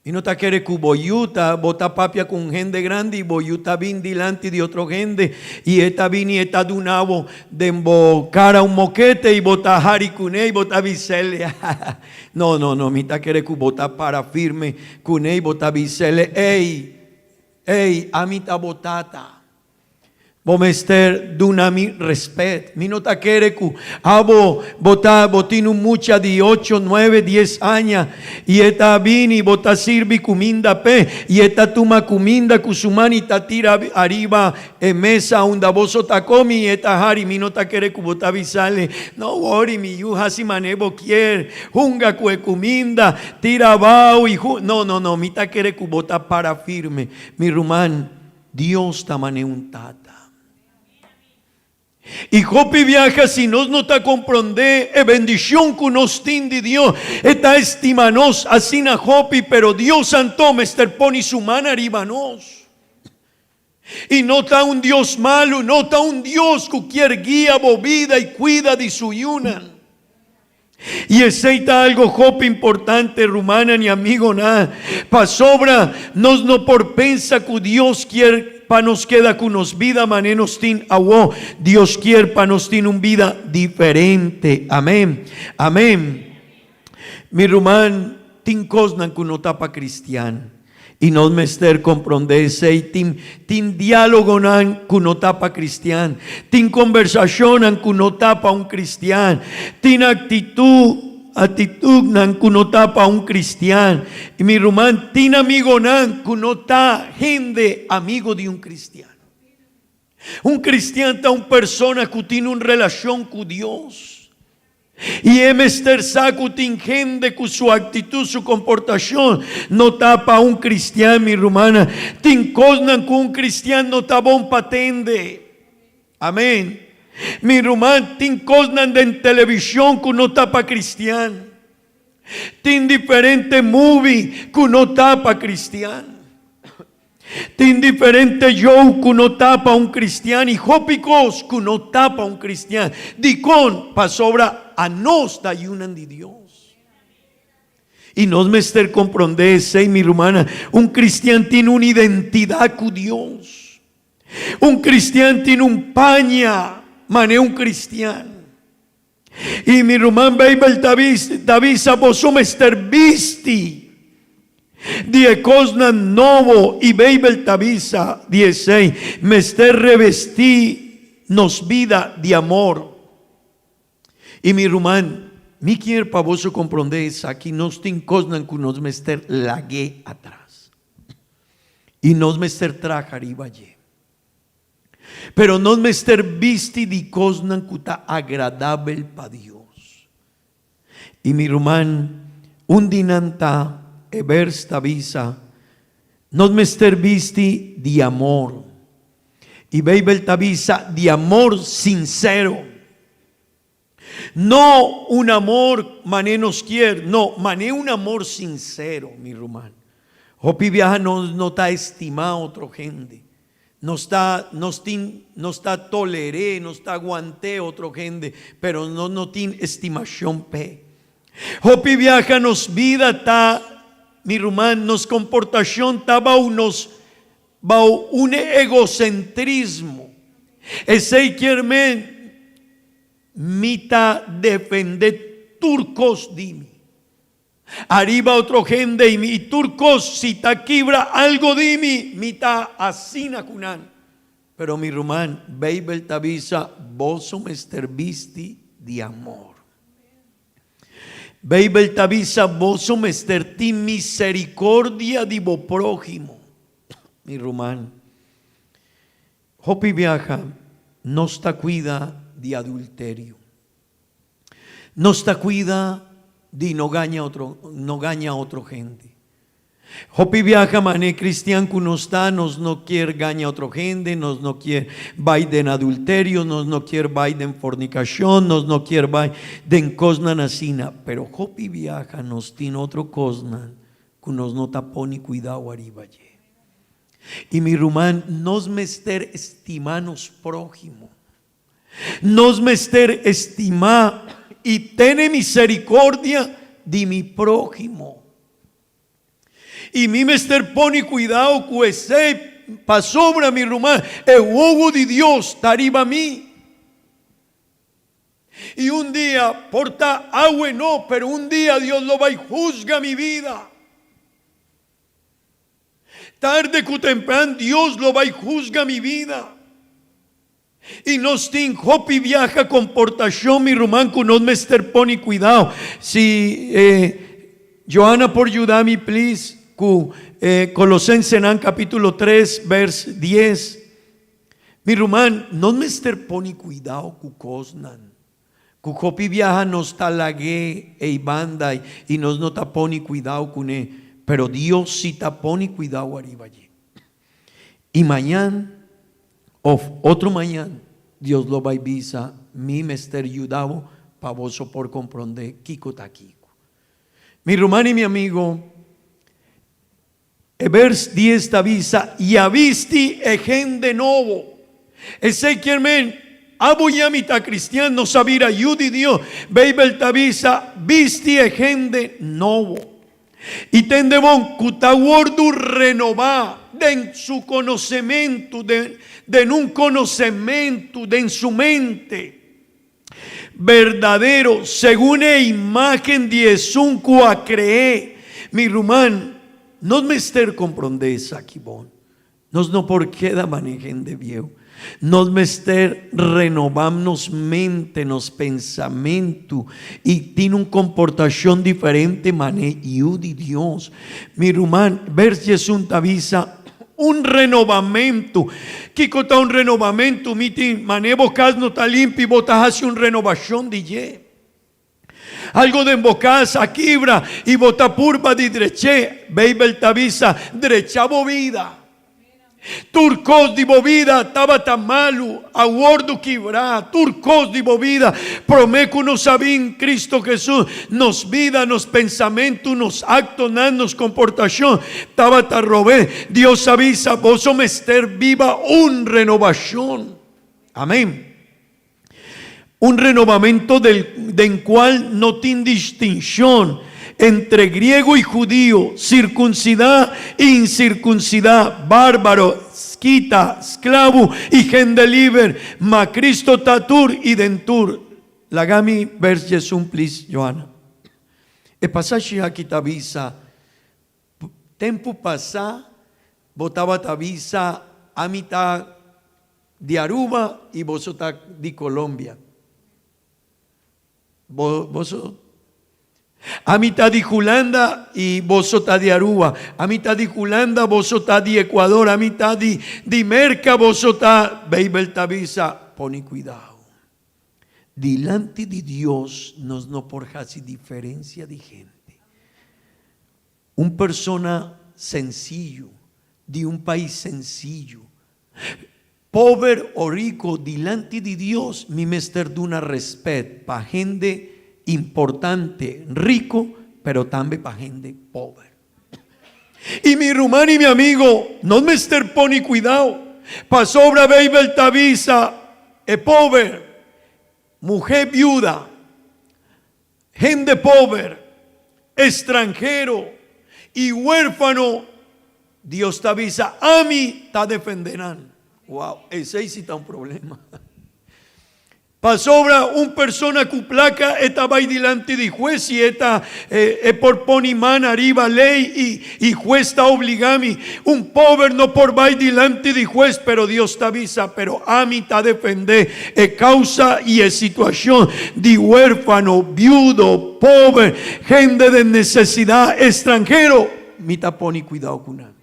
Mi no ta kere ku bo yu ta, bo ta papia ku un hende grandi i bo yu ta bin dilanti di otro hende i e ta bini e ta duna bo den bo kara un mokete i bo ta hari kuné i bo ta bis'el, No, no, no, mi ta kere ku bo ta para firme kuné i bo ta bis'el, Ey, ey, ami ta bo tata. Bo mester duna mi respet. Mi no ta kere ku abo bo ta bo tin un mucha di ocho, nuebe, dies aña i e ta bini bo ta sirbi kuminda p'e i e ta tuma kuminda ku su man i ta tira ariba e mesa unda boso ta komi i e ta hari. Mi no ta kere ku bo ta bisa'le, No wori mi yu, hasi manera bo kier, hunga ku e kuminda, tira abao i hu. No, no, no, mi ta kere ku bo ta para firme. Mi ruman. Dios ta manera un tata. I hopi biaha si nos no ta komprondé e bendishon ku nos tin di Dios, e ta estima nos asina hopi, pero Dios anto mester pone su man ariba nos. I no ta un Dios malu, no ta un Dios ku kier guia bo bida i kuida di su yunan. I esei ta algo hopi importante, rumannan i amigonan, pasobra nos no por pensa ku Dios kier pa nos keda ku nos bida manera nos tin awo. Dios kier pa nos tin un bida diferente. Amen. Amen. Mi ruman, tin kosnan ku no ta pa kristian. I nos mester komprondé esei. Tin, tin diálogonan ku no ta pa kristian. Tin kombersashonnan ku no ta pa un kristian. Tin aktitut, aktitutnan ku no ta pa un kristian. I mi ruman, tin amigonan ku no ta hende amigo di un kristian. Un kristian ta un persona ku tin un relashon ku Dios. I e mester sa ku tin hende ku su aktitut, su komportashon no ta pa un kristian, mi rumannan. Tin kosnan ku un kristian no ta bon pa tende. Amen. Mi ruman, tin kosnan den televishon ku no ta pa kristian. Tin diferente movie ku no ta pa kristian. Tin diferente jou ku no ta pa un kristian i hopi kos ku no ta pa un kristian. Dikon? Pasobra anos ta yunan di Dios. I nos mester komprondé esei, mi rumannan. Un kristian tin un identidat ku Dios. Un kristian tin un paña manera un kristian. I mi ruman Beibel ta ta bisa boso mester bisti di e kosnan nobo i Beibel ta bisa di esei mester revestí nos bida di amor. I mi ruman, mi kier pa boso komprondé esaki, nos tin kosnan ku nos mester lag'é atras i nos mester traha riba dje. Pero nos mester bisti di kosnan ku ta agradabel pa Dios. I mi ruman, un di nan ta, e bers ta bisa, nos mester bisti di amor. I Beibel ta bisa di amor sinsero. No un amor mané nos kier, no, mané un amor sincero, mi ruman. Hopi biaha nos no ta estimá otro hende. Nos ta, nos tin, nos ta toler'é, nos ta aguant'é otro hende, pero nos no tin estimashon p'e. Hopi biaha nos bida ta, mi ruman, nos komportashon ta bou nos, bou un egocentrismo. Esei kier men Mi ta defende tur kos di mi. Ariba otro hende i mi i tur kos, si ta kibra algo di mi, mi ta asina ku nan. Pero mi ruman, Beibel ta bisa, Boso mester bisti di amor. Beibel ta bisa, Boso mester tin misericordia di bo próhimo. Mi ruman, Hopi biaha nos ta cuida di adulterio. Nos ta cuida di no gaña otro, no gaña otro hende. Hopi biaha mane cristian cu nos ta, nos no kier gaña otro hende, nos no kier bay den adulterio, nos no kier bay den fornicacion, nos no kier bay den cosnan asina. Pero hopi biaha nos tin otro cosnan cu nos no ta pone cuidao ariba dje. I mi ruman, nos mester estimá nos próhimo. Nos mester estimá i tene misericordia di mi próhimo. I mi mester pone kuidao ku esei pasobra mi ruman, e wowo di Dios ta riba mi. I un dia, por ta awe no, pero un dia Dios lo bai husga mi bida. Tarde ku tempran Dios lo bai husga mi bida. I nos tin hopi biaha komportashon mi ruman ku nos mester pone kuidao. Si Joana por yuda mi please ku Kolosensenan kapitulo tres vers dies. Mi ruman, nos mester pone kuidao ku kosnan ku hopi biaha nos ta lag'é ei banda i nos no ta pone kuidao kuné, pero Dios si ta pone kuidao ariba dje. I mañan of otro mañan Dios lo bai bisa, Mi mester yuda bo pa boso por komprondé kiko ta kiko. Mi ruman i mi amigo, e bers dies ta bisa, Ya bisti e hende nobo. Esei kier men, abo ya mi ta kristian, nos a bira yu di Dios. Beibel ta bisa, Bisti e hende nobo. I tende bon ku ta wòrdu renobá den su konosementu, den un konosementu den su mente berdadero, segun e imágen di esun ku a kre'é. Mi ruman, nos mester komprondé esaki bon. Nos no por keda mane hende bieu. Nos mester renobá nos mente, nos pensamentu i tin un komportashon diferente mane Yu di Dios. Mi ruman, bers Jesus ta bisa, Un renobamentu. Kiko ta un renobamentu? Mi tin mane bo kas no ta limpi, bo ta hasi un renobashon di dje. Algo den bo kas a kibra i bo ta purba di drech'é. Beibel ta bisa, Drecha bo bida. Tur kos di bo bida tabata malu, a wòrdu kibrá. Tur kos di bo bida. Promé ku nos a bin Kristu Hesus, nos bida, nos pensamentu, nos aktonan, nos komportashon tabata robé. Dios a bisa, Boso mester biba un renobashon. Amén. Un renovamento del, den cual no tin distincion entre griego y judío, circuncidá y incircuncidá, bárbaro, skita, sclavo y hende liber, ma Cristo ta tur y den tur. Laga mi vers 11 please, Joana. E pasashi aki ta bisa, Tempu pasá bo tabata bisa ami ta di Aruba y boso ta di Colombia. Bo, boso Ami ta di Hulanda y boso ta di Aruba. Ami ta di Hulanda, boso ta di Ecuador. Ami ta di, di Merca, boso ta. Beibel ta bisa, pone cuidao. Dilanti di Dios nos no por haci diferencia di hende. Un persona sencillo, di un pais sencillo, pober o rico, dilanti di Dios mi mester duna respet pa hende importante, rico, pero tambe pa hende pober. Y mi ruman y mi amigo, nos mester pone cuidao, pasobra Beibel ta bisa e pober, muhe viuda, hende pober, estranhero y huerfano, Dios ta bisa, Ami ta defende nan. Wow, esey si ta un problema. Pasobra un persona ku plaka e ta bai dilanti di hues i e ta e por poni man ariba lei i i hues ta obliga mi. Un pober no por bai dilanti di hues pero Dios ta bisa pero ami ta defende e kausa i e situashon di huerfano, biudo, pober, hende den nesesidat, estranhero. Mi ta poni kuidao ku nan.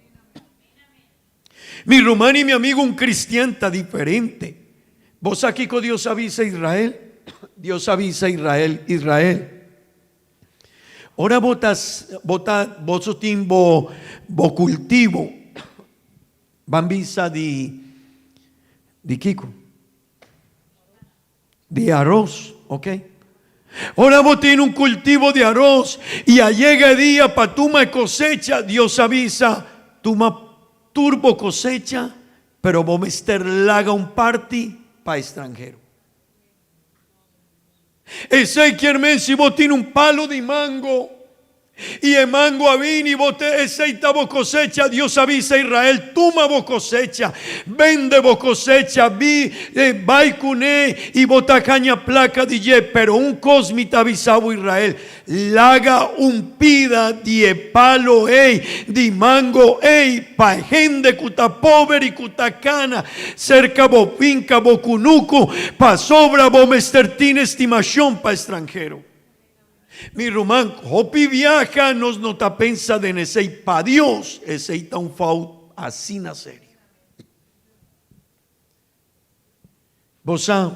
Mi ruman i mi amigu, un kristian ta diferente. Bo sa kiko Dios a bisa Israel? Dios a bisa Israel, Israel, ora bo ta, bo ta, boso tin bo, bo kultivo, ban bisa di, di kiko? Di aros, ok. Ora bo tin un kultivo di aros i a yega e dia pa tuma e kosecha, Dios a bisa, Tuma tur bo kosecha, pero bo mester laga un parti pa estranhero. Esei kier men si bo tin un palu di mango. I e mango a bini, bo te esei ta bo kosecha. Dios a bisa Israel, Tuma bo kosecha, bende bo kosecha, bi bai kuné i bo ta haña plaka di dje. Pero un kos mi ta bisa bo, Israel, laga un pida di e palo ei, di mango ei, pa e hende ku ta pober i ku ta kana serka bo finka, bo kunuku, pasobra bo mester tin estimashon pa estranhero. Mi ruman, hopi biaha nos no ta pensa den esei, pa Dios esei ta un fout asina serio. Bo sa,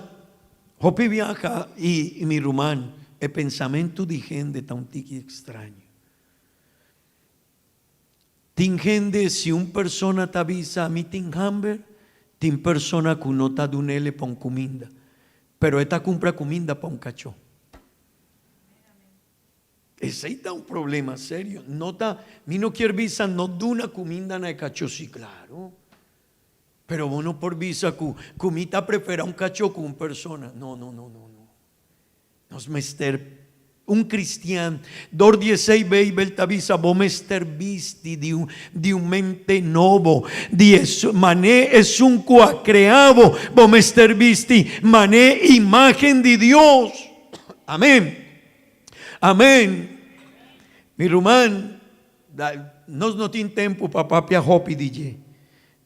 hopi biaha i mi ruman, e pensamentu di hende ta un tiki extraño. Tin hende, si un persona ta bisa mi tin hamber, tin persona ku no ta dunele pa un kuminda, pero e ta kumpra kuminda pa un kachó. Esei ta un problema serio. No ta, mi no kier bisa no duna kuminda na e kachó, si klaro, pero bo no por bisa ku ku mi ta prefera un kachó ku un persona. No, no, no, no, no. Nos mester un cristian. Dor di esey Bijbel ta bisa bo mester bisti di un di un mente nobo. Di es mané esun cu a crea bo, bo mester bisti mané imagen di Dios. Amen. Amen. Mi ruman, nos no tin tempo pa papia hopi di dje.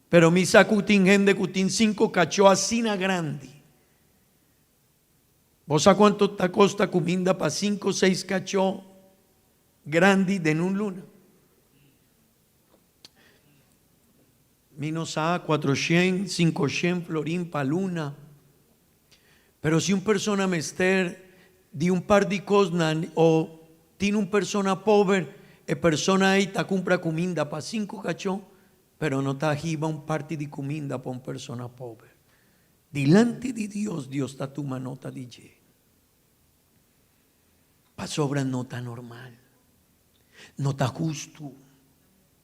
Pero mi sa cu tin hende cu tin cinco cacho asina grandi. Bo sa cuanto ta costa cuminda pa cinco seis cachó grandi den un luna? Mi no sa, cuatroshen, cincoshen florin pa luna. Pero si un persona mester di un par di cosnan o tin un persona pober, e persona ey ta cumpra cuminda pa cinco cachó, pero no ta hiba un parti di cuminda pa un persona pober. Dilanti di Dios, Dios ta tuma nota di dje. Pasobra no ta normal. No ta hustu.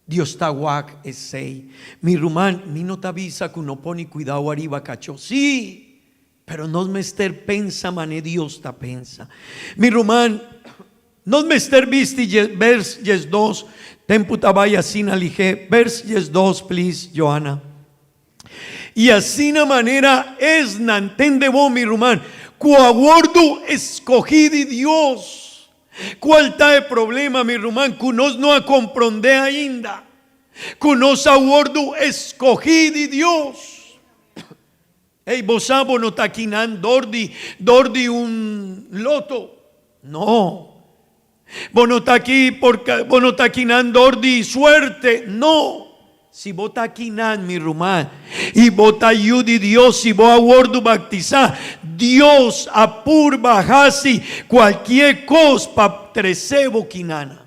Dios ta wak esei. Mi ruman, mi no ta bisa ku no pone kuidou ariba kachó. Sí! Pero nos mester pensa mane Dios ta pensa. Mi ruman, nos mester bisti vers 12. Tempu ta bai asina lihé. Vers 12, please, Johanna. I asina manera esnan, tende bo, mi ruman, ku a wordu eskohí di Dios. Kual ta e problema, mi ruman, ku nos no a komprondé ainda? Ku nos a wordu eskohí di Dios. Ey, bo sa bo no ta kinan dor di, dor di un loto. No. Bo no ta aki por bo no ta kinan dor di suerte, no. Si bo ta kinan, mi ruman, i bo ta yu di Dios, si bo a wordu baktisá, Dios a purba hasi kualkier kos pa trese bo kinana.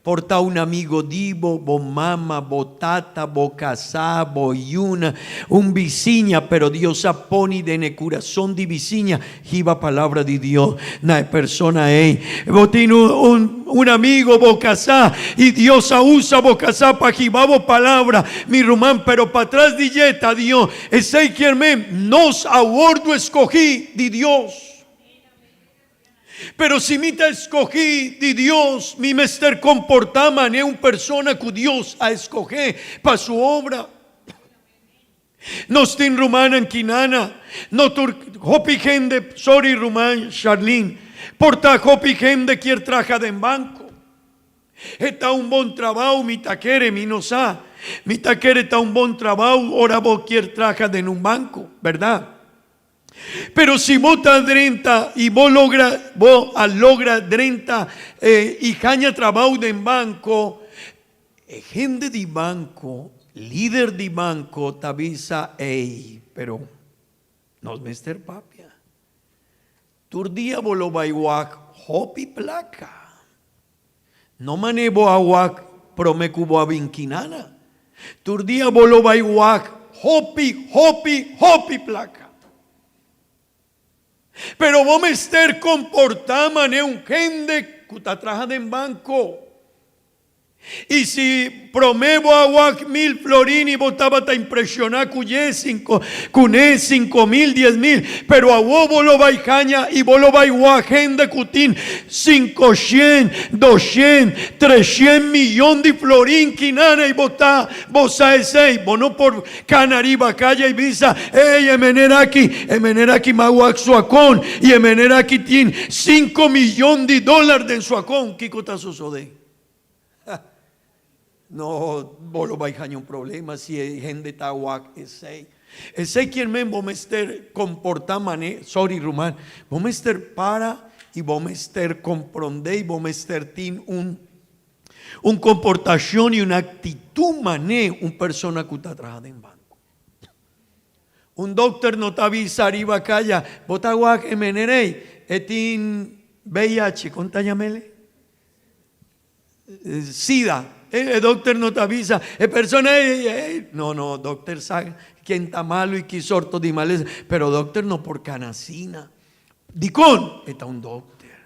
Por ta un amigo di bo, bo mama, bo tata, bo kasá, bo yuna, un bisiña, pero Dios a poni den e kurason di bisiña hiba palabra di Dios na e persona ei. Bo tin un un amigo, bo kasá, i Dios a usa bo kasá pa hiba bo palabra, mi ruman, pero patras di dje ta Dios. Esei kier men nos a wordu eskogí di Dios. Pero si mi ta escogí di Dios, mi mester comportá manera un persona cu Dios a escogé pa su obra. Nos tin rumannan kinana, no tur hopi hende, sorry ruman Charlene, por ta hopi hende kier traha den banco. E ta un bon trabao, mi ta kere, mi no sa. Mi ta kere ta un bon trabao ora bo kier traha den un banco, berdad? Pero si bo ta drenta y bo logra, bo a logra drenta y haña trabou den banco, e hende di banco, lider di banco ta bisa, ey, pero nos mester papia. Tur dia bo lo bay wak hopi placa. No mane bo a wak prome ku bo a bin kinana. Tur dia bo lo bai wak hopi, hopi, hopi plaka. Pero bo mester komportá mane un hende ku ta traha den banko. I si promé bo a wak mil florin i bo tabata impreshoná ku dje sinko, kuné 5000, 10,000, pero awó bo lo bai haña i bo lo bai wak hende ku tin 500, 200, 300 miyon di florin kinana i bo ta, bo sa esei, bo no por kana riba kaya i bisa, Ey, e mener aki, e mener aki m'a wak su akon i e mener aki tin 5 miyon di dòler den su akon, kiko ta sosodé? No, bo lo bai haña un problema si e hende ta wak esei. Esei kier men bo mester komportá mané, sorry ruman, bo mester para i bo mester komprondé i bo mester tin un komportashon i un aktitut mané un persona ku ta traha den banko. Un dòkter no ta bisa riba kaya, bo ta wak e mener ei, e tin VIH, kon ta yam'el? Sida. E dòkter no ta bisa, e persona ei, ei, no, no, dòkter sa ken ta malu i ki sorto di malesa, pero dòkter no por kana asina. Dikon? E ta un dòkter.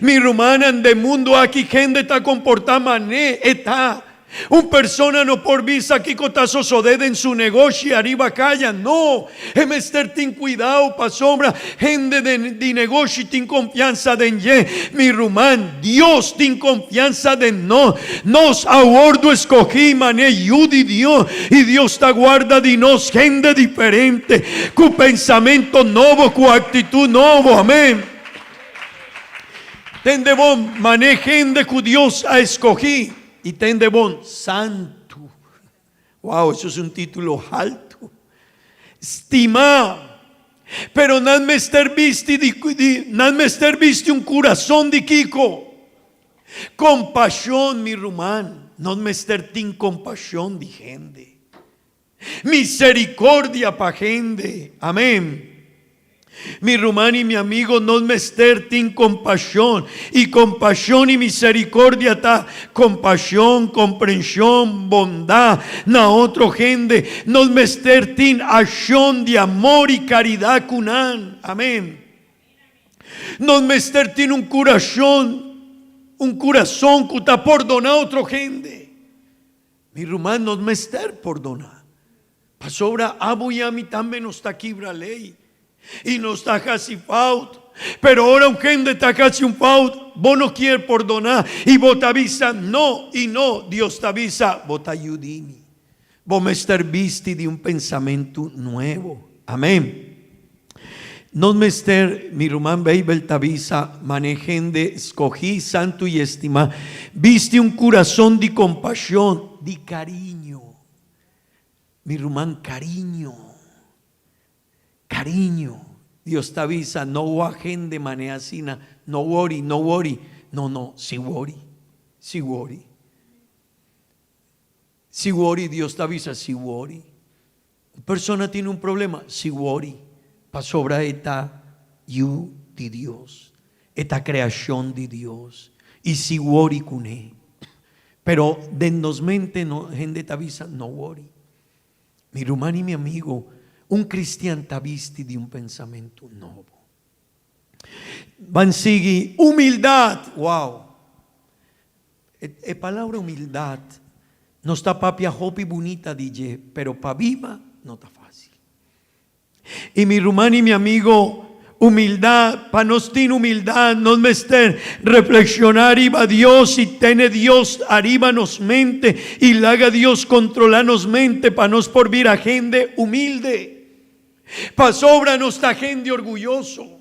Mi rumannan, den mundu aki hende ta komportá mané e ta. Un persona no por bisa kiko ta sosodé den su negoshi ariba kaya. No! E mester tin kuidao pasobra hende di negoshi tin konfiansa den dje. Mi ruman, Dios tin konfiansa den nos. Nos a wòrdu eskogí manera yu di Dios i Dios ta guarda di nos hende diferente, ku pensamentu nobo, ku aktitut nobo. Amén. Tende bon, manera hende ku Dios a eskogí i tende bon, santu. Wow, eso es un título alto. Stimá. Pero nan mester bisti di, nan mester bisti un kurason di kiko? Kompashon, mi ruman. Nos mester tin kompashon di hende. Miserikordia pa hende. Amén. Mi ruman i mi amigo, nos mester tin kompashon. I kompashon i miserikordia ta kompashon, komprenshon, bondat na otro hende. Nos mester tin akshon di amor i karidat ku nan. Amén. Nos mester tin un kurason, un kurason ku ta pordoná otro hende. Mi ruman, nos mester pordoná. Pasobra abo i ami tambe nos ta kibra lei i nos ta hasi fout. Pero ora un hende ta hasi un fout, bo no kier pordoná i bo ta bisa no i no. Dios ta bisa, bo ta yudi mi. Bo mester bisti di un pensamentu nuevo. Amén. Nos mester, mi ruman, Beibel ta bisa, manera hende skohí, santu i estimá, bisti un kurason di kompashon, di kariño. Mi ruman, kariño. Kariño. Dios ta bisa, no wak hende manera asina, no worry, no worry. No, no, si worry, si worry. Si worry, Dios ta bisa, si worry. Un persona tin un problema, si worry. Pasobra e ta yu di Dios. E ta kreashon di Dios. I si worry kuné. Pero den nos mente no, hende ta bisa, no worry. Mi ruman i mi amigo, un kristian ta bisti di un pensamentu nobo. Ban sigui, humildat. Wow! E palabra humildat nos ta papia hopi bunita di dje, pero pa biba no ta fásil. I mi ruman i mi amigo, humildat, pa nos tin humildat, nos mester reflekshoná riba Dios i tene Dios ariba nos mente i laga Dios kontrolá nos mente pa nos por bira hende humilde. Pasobra nos ta hende orguyoso.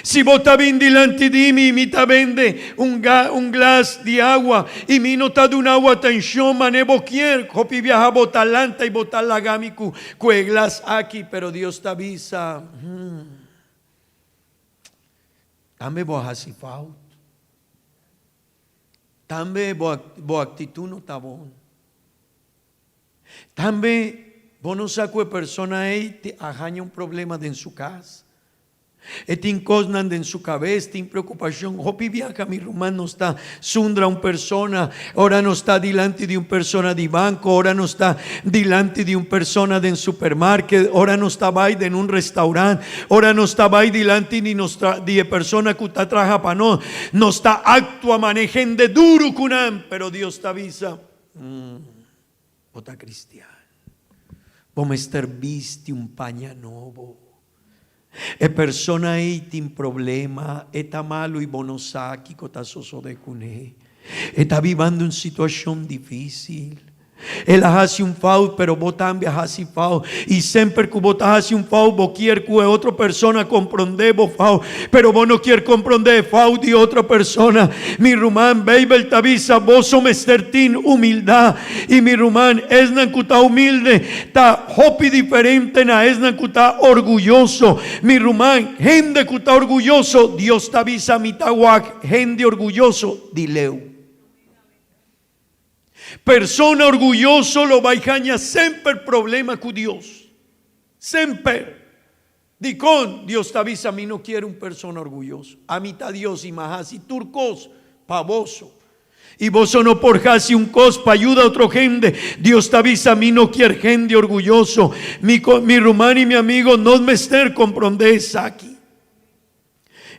Si bo ta bin dilanti di mi i mi ta bende un un glas di awa i mi no ta duna bo atenshon manera bo kier, hopi biaha bo ta lanta i bo ta laga mi ku ku e glas aki, pero Dios ta bisa, Hmm, tambe bo a hasi fout. Tambe bo bo aktitut no ta bon. Tambe bo no sa ku e persona ei a haña un problema den su kas. E tin kosnan den su kabes, tin preokupashon. Hopi biaha mi ruman nos ta sundra un persona ora nos ta dilanti di un persona di banko, ora nos ta dilanti di un persona den supermarket, ora nos ta bai den un restaurant, ora nos ta bai dilanti di nos di e persona ku ta traha pa nos. Nos ta aktua manera hende duru ku nan, pero Dios ta bisa, Bo ta kristian. Bo mester bisti un paña nobo. E persona ei tin problema, e ta malu i bo no sa kiko ta sosodé kuné. E ta bibando un situashon difísil. El a hasi un fout, pero bo tambe a hasi fout. I semper ku bo ta hasi un fout, bo kier ku e otro persona komprondé bo fout, pero bo no kier komprondé e fout di otro persona. Mi ruman, Beibel ta bisa, Boso mester tin humildat. I mi ruman, esnan ku ta humilde ta hopi diferente na esnan ku ta orguyoso. Mi ruman, hende ku ta orguyoso, Dios ta bisa, Mi ta wak hende orguyoso di leu. Persona orguyoso lo bai haña semper problema ku Dios. Semper. Dikon? Dios ta bisa, Mi no kier un persona orguyoso. Ami ta Dios i m'a hasi tur kos pa boso. I boso no por hasi un kos pa yuda otro hende. Dios ta bisa, Mi no kier hende orguyoso. Mi, mi ruman i mi amigo, nos mester komprondé esaki.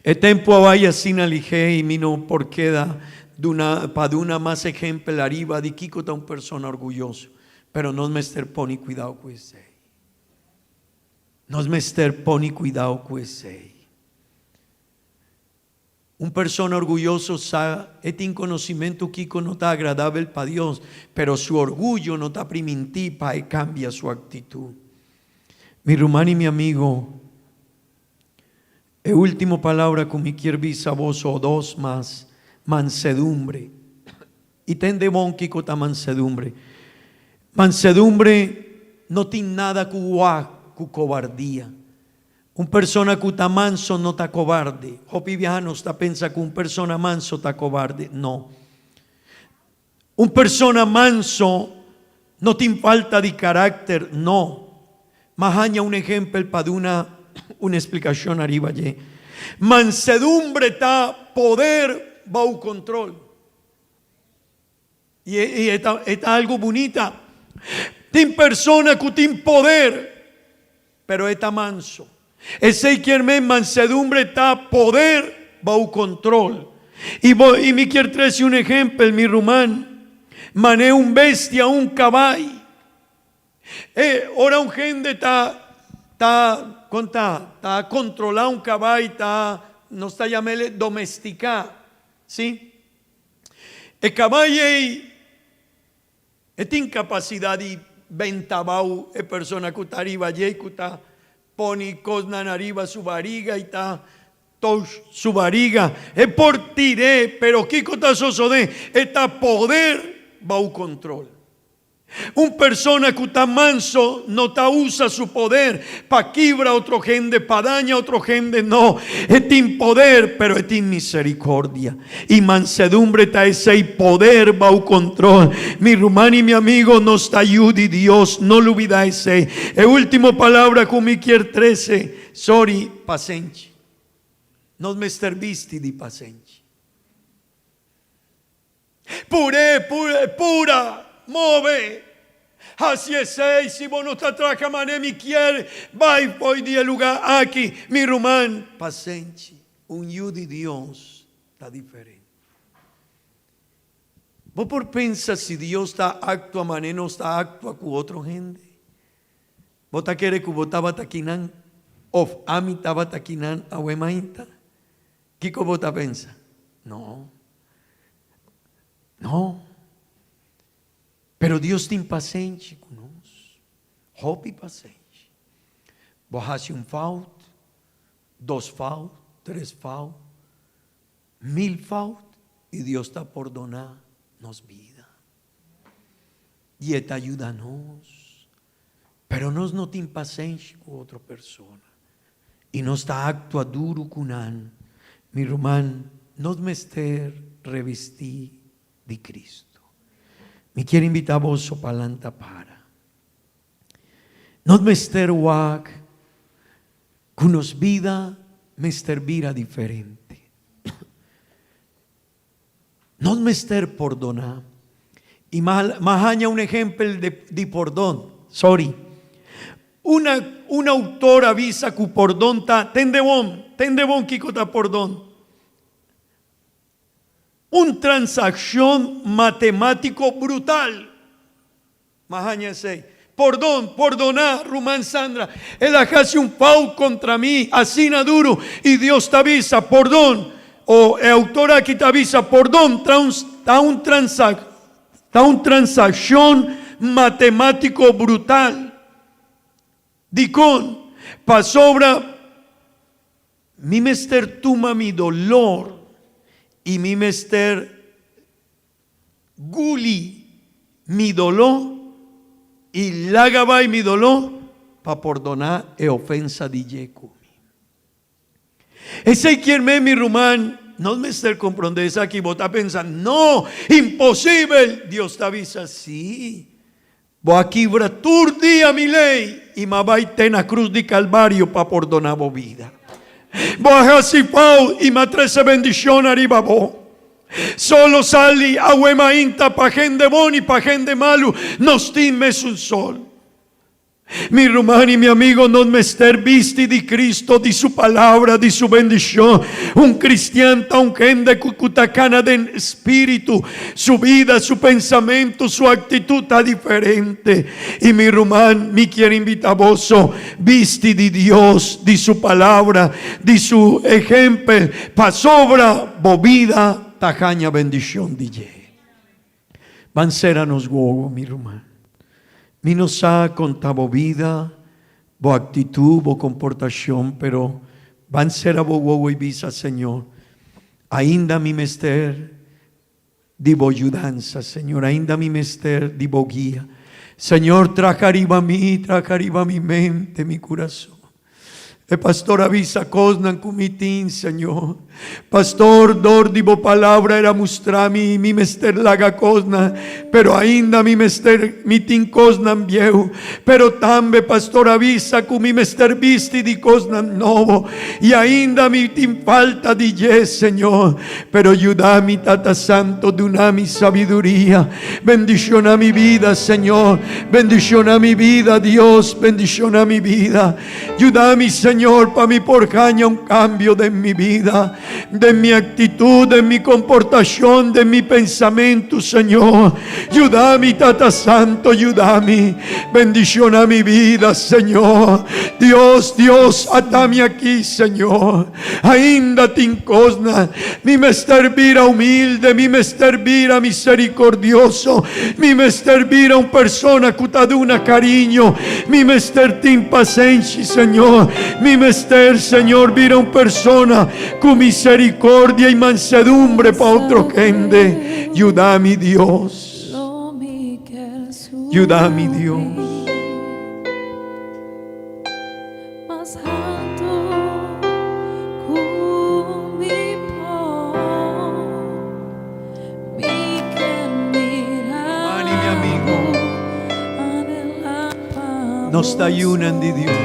E tempu a bai asina lihé i mi no por keda duna pa duna mas ehempel ariba di kiko ta un persona orguyoso, pero nos mester pone kuidao ku esei. Nos mester pone kuidao ku esei. Un persona orguyoso sa e tin konosimentu kiko no ta agradabel pa Dios, pero su orguyo no ta primintí pa e kambia su aktitut. Mi ruman i mi amigo, E ultimo palabra cu mi kier bisa boso o dos mas, mansedumbre. Y tende bon kico ta mansedumbre. Mansedumbre no tin nada cu wak cu cobardia. Un persona cu ta manso no ta cobarde. Hopi biaha nos ta pensa cu un persona manso ta cobarde. No. Un persona manso no tin falta di carácter, no. Ma haña un ehempel pa duna un explicacion ariba dje. Mansedumbre ta poder bou control. Y e ta, e ta algo bunita. Tin persona cu tin poder, pero e ta manso. Esei kier men mansedumbre ta poder bou control. Y bo y mi kier trece un ehempel, mi ruman. Mane un bestia, un cabai. E ora un hende ta ta con ta? Ta controla un cabai, ta nos ta yamele domestica, si? E cabai ei E tin capacidad di benta abao e persona cu ta ariba dje y cu ta poni cosnan ariba su bariga y ta touch su bariga. E por tir'é, pero kico ta sosodé? E ta poder bao control. Un persona cu ta manso no ta usa su poder pa kibra otro hende, pa daña otro hende, no. E tin poder, pero e tin misericordia. I mansedumbre ta esei poder bou control. Mi ruman i mi amigo, nos ta yu di Dios, no lubida esei. E ultimo palabra cu mi kier trece, sorry, pasenchi. Nos mester bisti di pasenchi. Puré, puré, pura, move. Haci esei, si bo no ta traha manera mi kier, bai fo'i di e lugar aki, mi ruman. Pasenchi. Un yu di Dios ta diferente. Bo por pensa si Dios ta actua manera nos ta actua cu otro hende? Bo ta kere cu bo tabata kinan of ami tabata kinan awe mainta? Kico bo ta pensa? No. No. Pero Dios tin pasenshi cu nos. Hopi pasenshi. Bo haci un fout, dos fout, tres fout, mil fout y Dios ta pordona nos bida. Y e ta yuda nos. Pero nos no tin pasenshi cu otro persona y nos ta actua duro cu nan. Mi ruman, nos mester revesti di Cristo. Mi kier invita boso pa lanta para. Nos mester wak ku nos bida. mester bira diferente. Nos mester pordoná. I m'a haña un ehempel di pordon. Sorry. Una un autor a bisa ku pordon ta, tende bon, tende bon kiko ta pordon. Un transakshon matematiko brutal. M'a haña esei. Pordon, pordoná, ruman Sandra. El a hasi un fout kontra mi, asina duru, i Dios ta bisa, Pordon. O e autor aki ta bisa, Pordon ta un, ta un transak, ta un transakshon matematiko brutal. Dikon? Pasobra mi mester tuma mi dolor i mi mester Guli mi doló i laga bai mi doló pa pordoná e ofensa di dje ku mi. Esei kier men, mi ruman, nos mester komprondé esaki. Bo ta pensa, No, imposibel! Dios ta bisa, Sí, bo a kibra tur dia mi lei i m'a bai te na krus di Kalvario pa pordoná bo bida. Bo a hasi fout i m'a trese bendishon ariba bo. Solo sali awe mainta pa hende bon i pa hende malu, nos tin mesun sol. Mi ruman i mi amigo, nos mester bisti di Cristo, di Su Palabra, di Su bendicion. Un cristian ta un hende cu cu ta cana den Spiritu. Su bida, su pensamento, su actitud ta diferente. I mi ruman, mi kier invita boso, bisti di Dios, di Su Palabra, di Su ehempel, pasobra bo bida ta haña bendicion di dje. Ban sera nos wowo, mi ruman. Mi no sa kon ta bo bida, bo aktitut, bo komportashon, pero ban sera bo wowo i bisa, Señor, ainda mi mester di bo yudansa, Señor, ainda mi mester di bo guia. Señor, traha riba mi, traha riba mi mente, mi kurason. E pastor a bisa kosnan ku mi tin, Señor. Pastor, dor di bo palabra el a mustra mi, mi mester laga kosnan, pero ainda mi mester, mi tin kosnan bieu. Pero tambe pastor a bisa ku mi mester bisti di kosnan nobo, i ainda mi tin falta di dje, Señor. Pero yuda mi, Tata Santo, duna mi sabiduria. Bendiciona mi bida, Señor. Bendiciona mi bida, Dios. Bendiciona mi bida. Yuda mi, Señor, pa mi por haña un cambio den mi bida, den mi actitud, den mi comportacion, den mi pensamento, Señor. Yuda mi, Tata Santo, yuda mi. Bendiciona mi bida, Señor. Dios, Dios, ata mi aki, Señor. Ainda tin kosnan. Mi mester bira humilde, mi mester bira misericordioso, mi mester bira un persona ku ta duna kariño, mi mester tin pasenshi, Señor. Mi mester, Señor, bira un persona ku misericordia i mansedumbre pa otro hende. Yuda mi, Dios. Yuda mi, Dios. Mas alto ku mi por, mi ke mira Mani, mi amigo, anhela pa nos ta bo yunan di sol. Dios.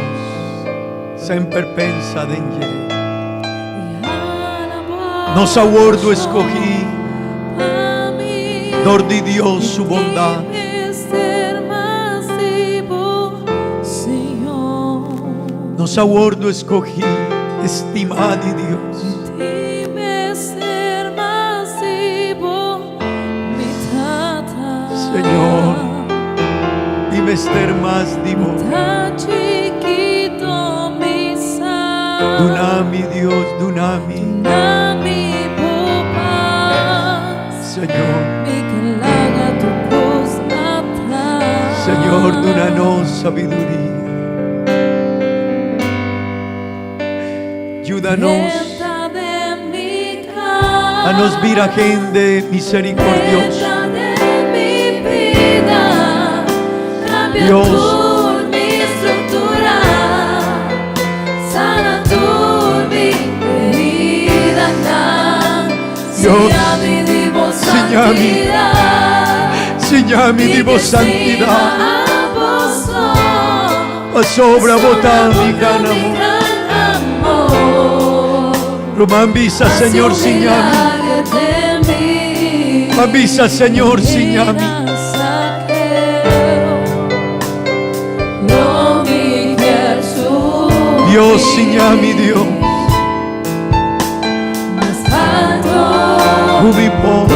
Semper pensa den dje. I hala bo Nos a wordu escogi pa mi. dor di Dios su bondad. Mi mester mas di bo. Nos a wordu escogí, estimá di Dios. Señor, mi mester mas di Bo. Duna mi, Dios, duna mi. Señor. Señor, duna nos sabiduria. Yuda nos a nos bira hende misericordioso. Dios. Dios, siña mi, siña mi di bo santidad, pasobra bo ta mi gran amor. Ruman bisa, Señor, siña mi. Ban bisa, Señor, siña mi. Dios, siña mi, Dios. Ku mi por.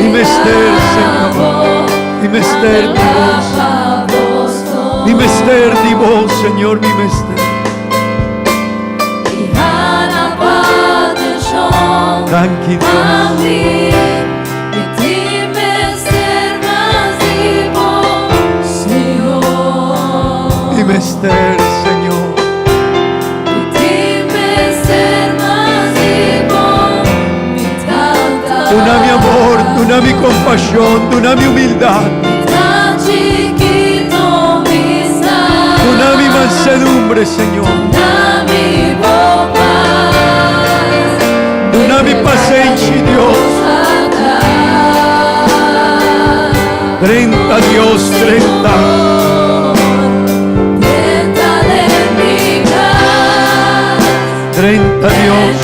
Mi mester, Señor. Mi mester di bo. Mi mester di bo, Señor, mi mester. Danki, Dios. Mi mester, Señor. Duna mi amor, duna mi kompashon, duna mi humildat. Duna mi mansedumbre, Señor. Duna mi pasenshi, Dios. 30, Dios, 30. 30, Dios.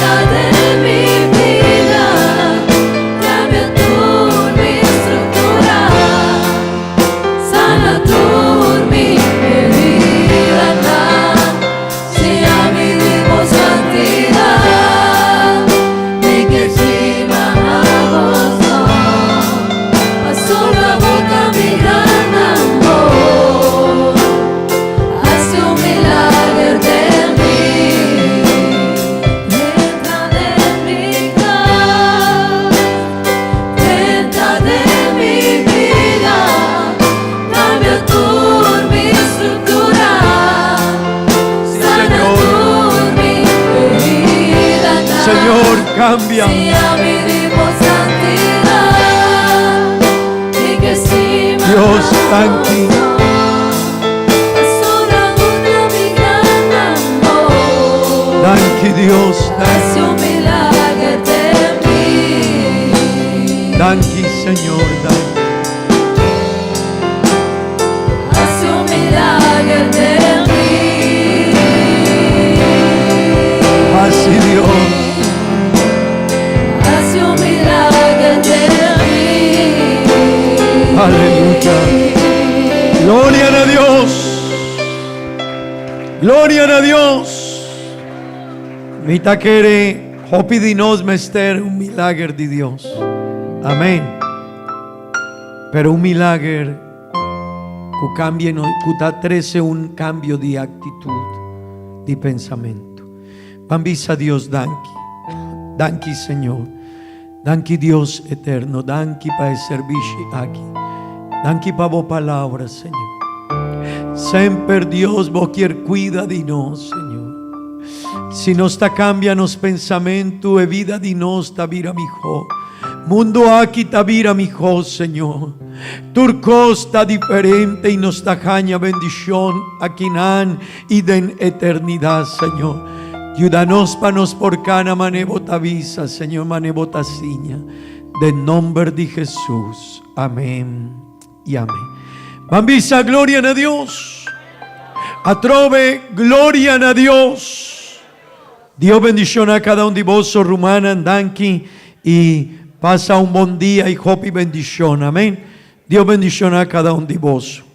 Sí, Señor. Señor, cambia. Dios, danki. Danki, Dios. Danki. Danki, Señor. Danki. Hasi un milager den mi. Hasi, Dios. Hasi un milager den mi. Aleluya. Gloria a Dios. Gloria a Dios. Mi ta kere hopi di nos mester un milager di Dios. Amèn. Pero un milager ku kambia no, ku ta trese un kambio di aktitut, di pensamentu. Ban bisa Dios danki. Danki Señor. Danki Dios eterno. Danki pa e servisio aki. Danki pa bo palabra, Señor. Semper Dios bo kier kuida di nos, Señor. Si nos ta kambia nos pensamentu, e bida di nos ta bira mihó. Mundu aki ta bira mihó, Señor. Tur kos ta diferente i nos ta haña bendishon akinan i den eternidat, Señor. Yuda nos pa nos por kana mane bo ta bisa, Señor, mane bo ta siña. Den nomber di Jesus. Amèn i amèn. Ban bisa gloria na Dios. Atrobe gloria na Dios. Dios bendiciona cada un di boso rumannan danki y pasa un bon dia y hopi bendicion amen Dios bendiciona cada un di boso.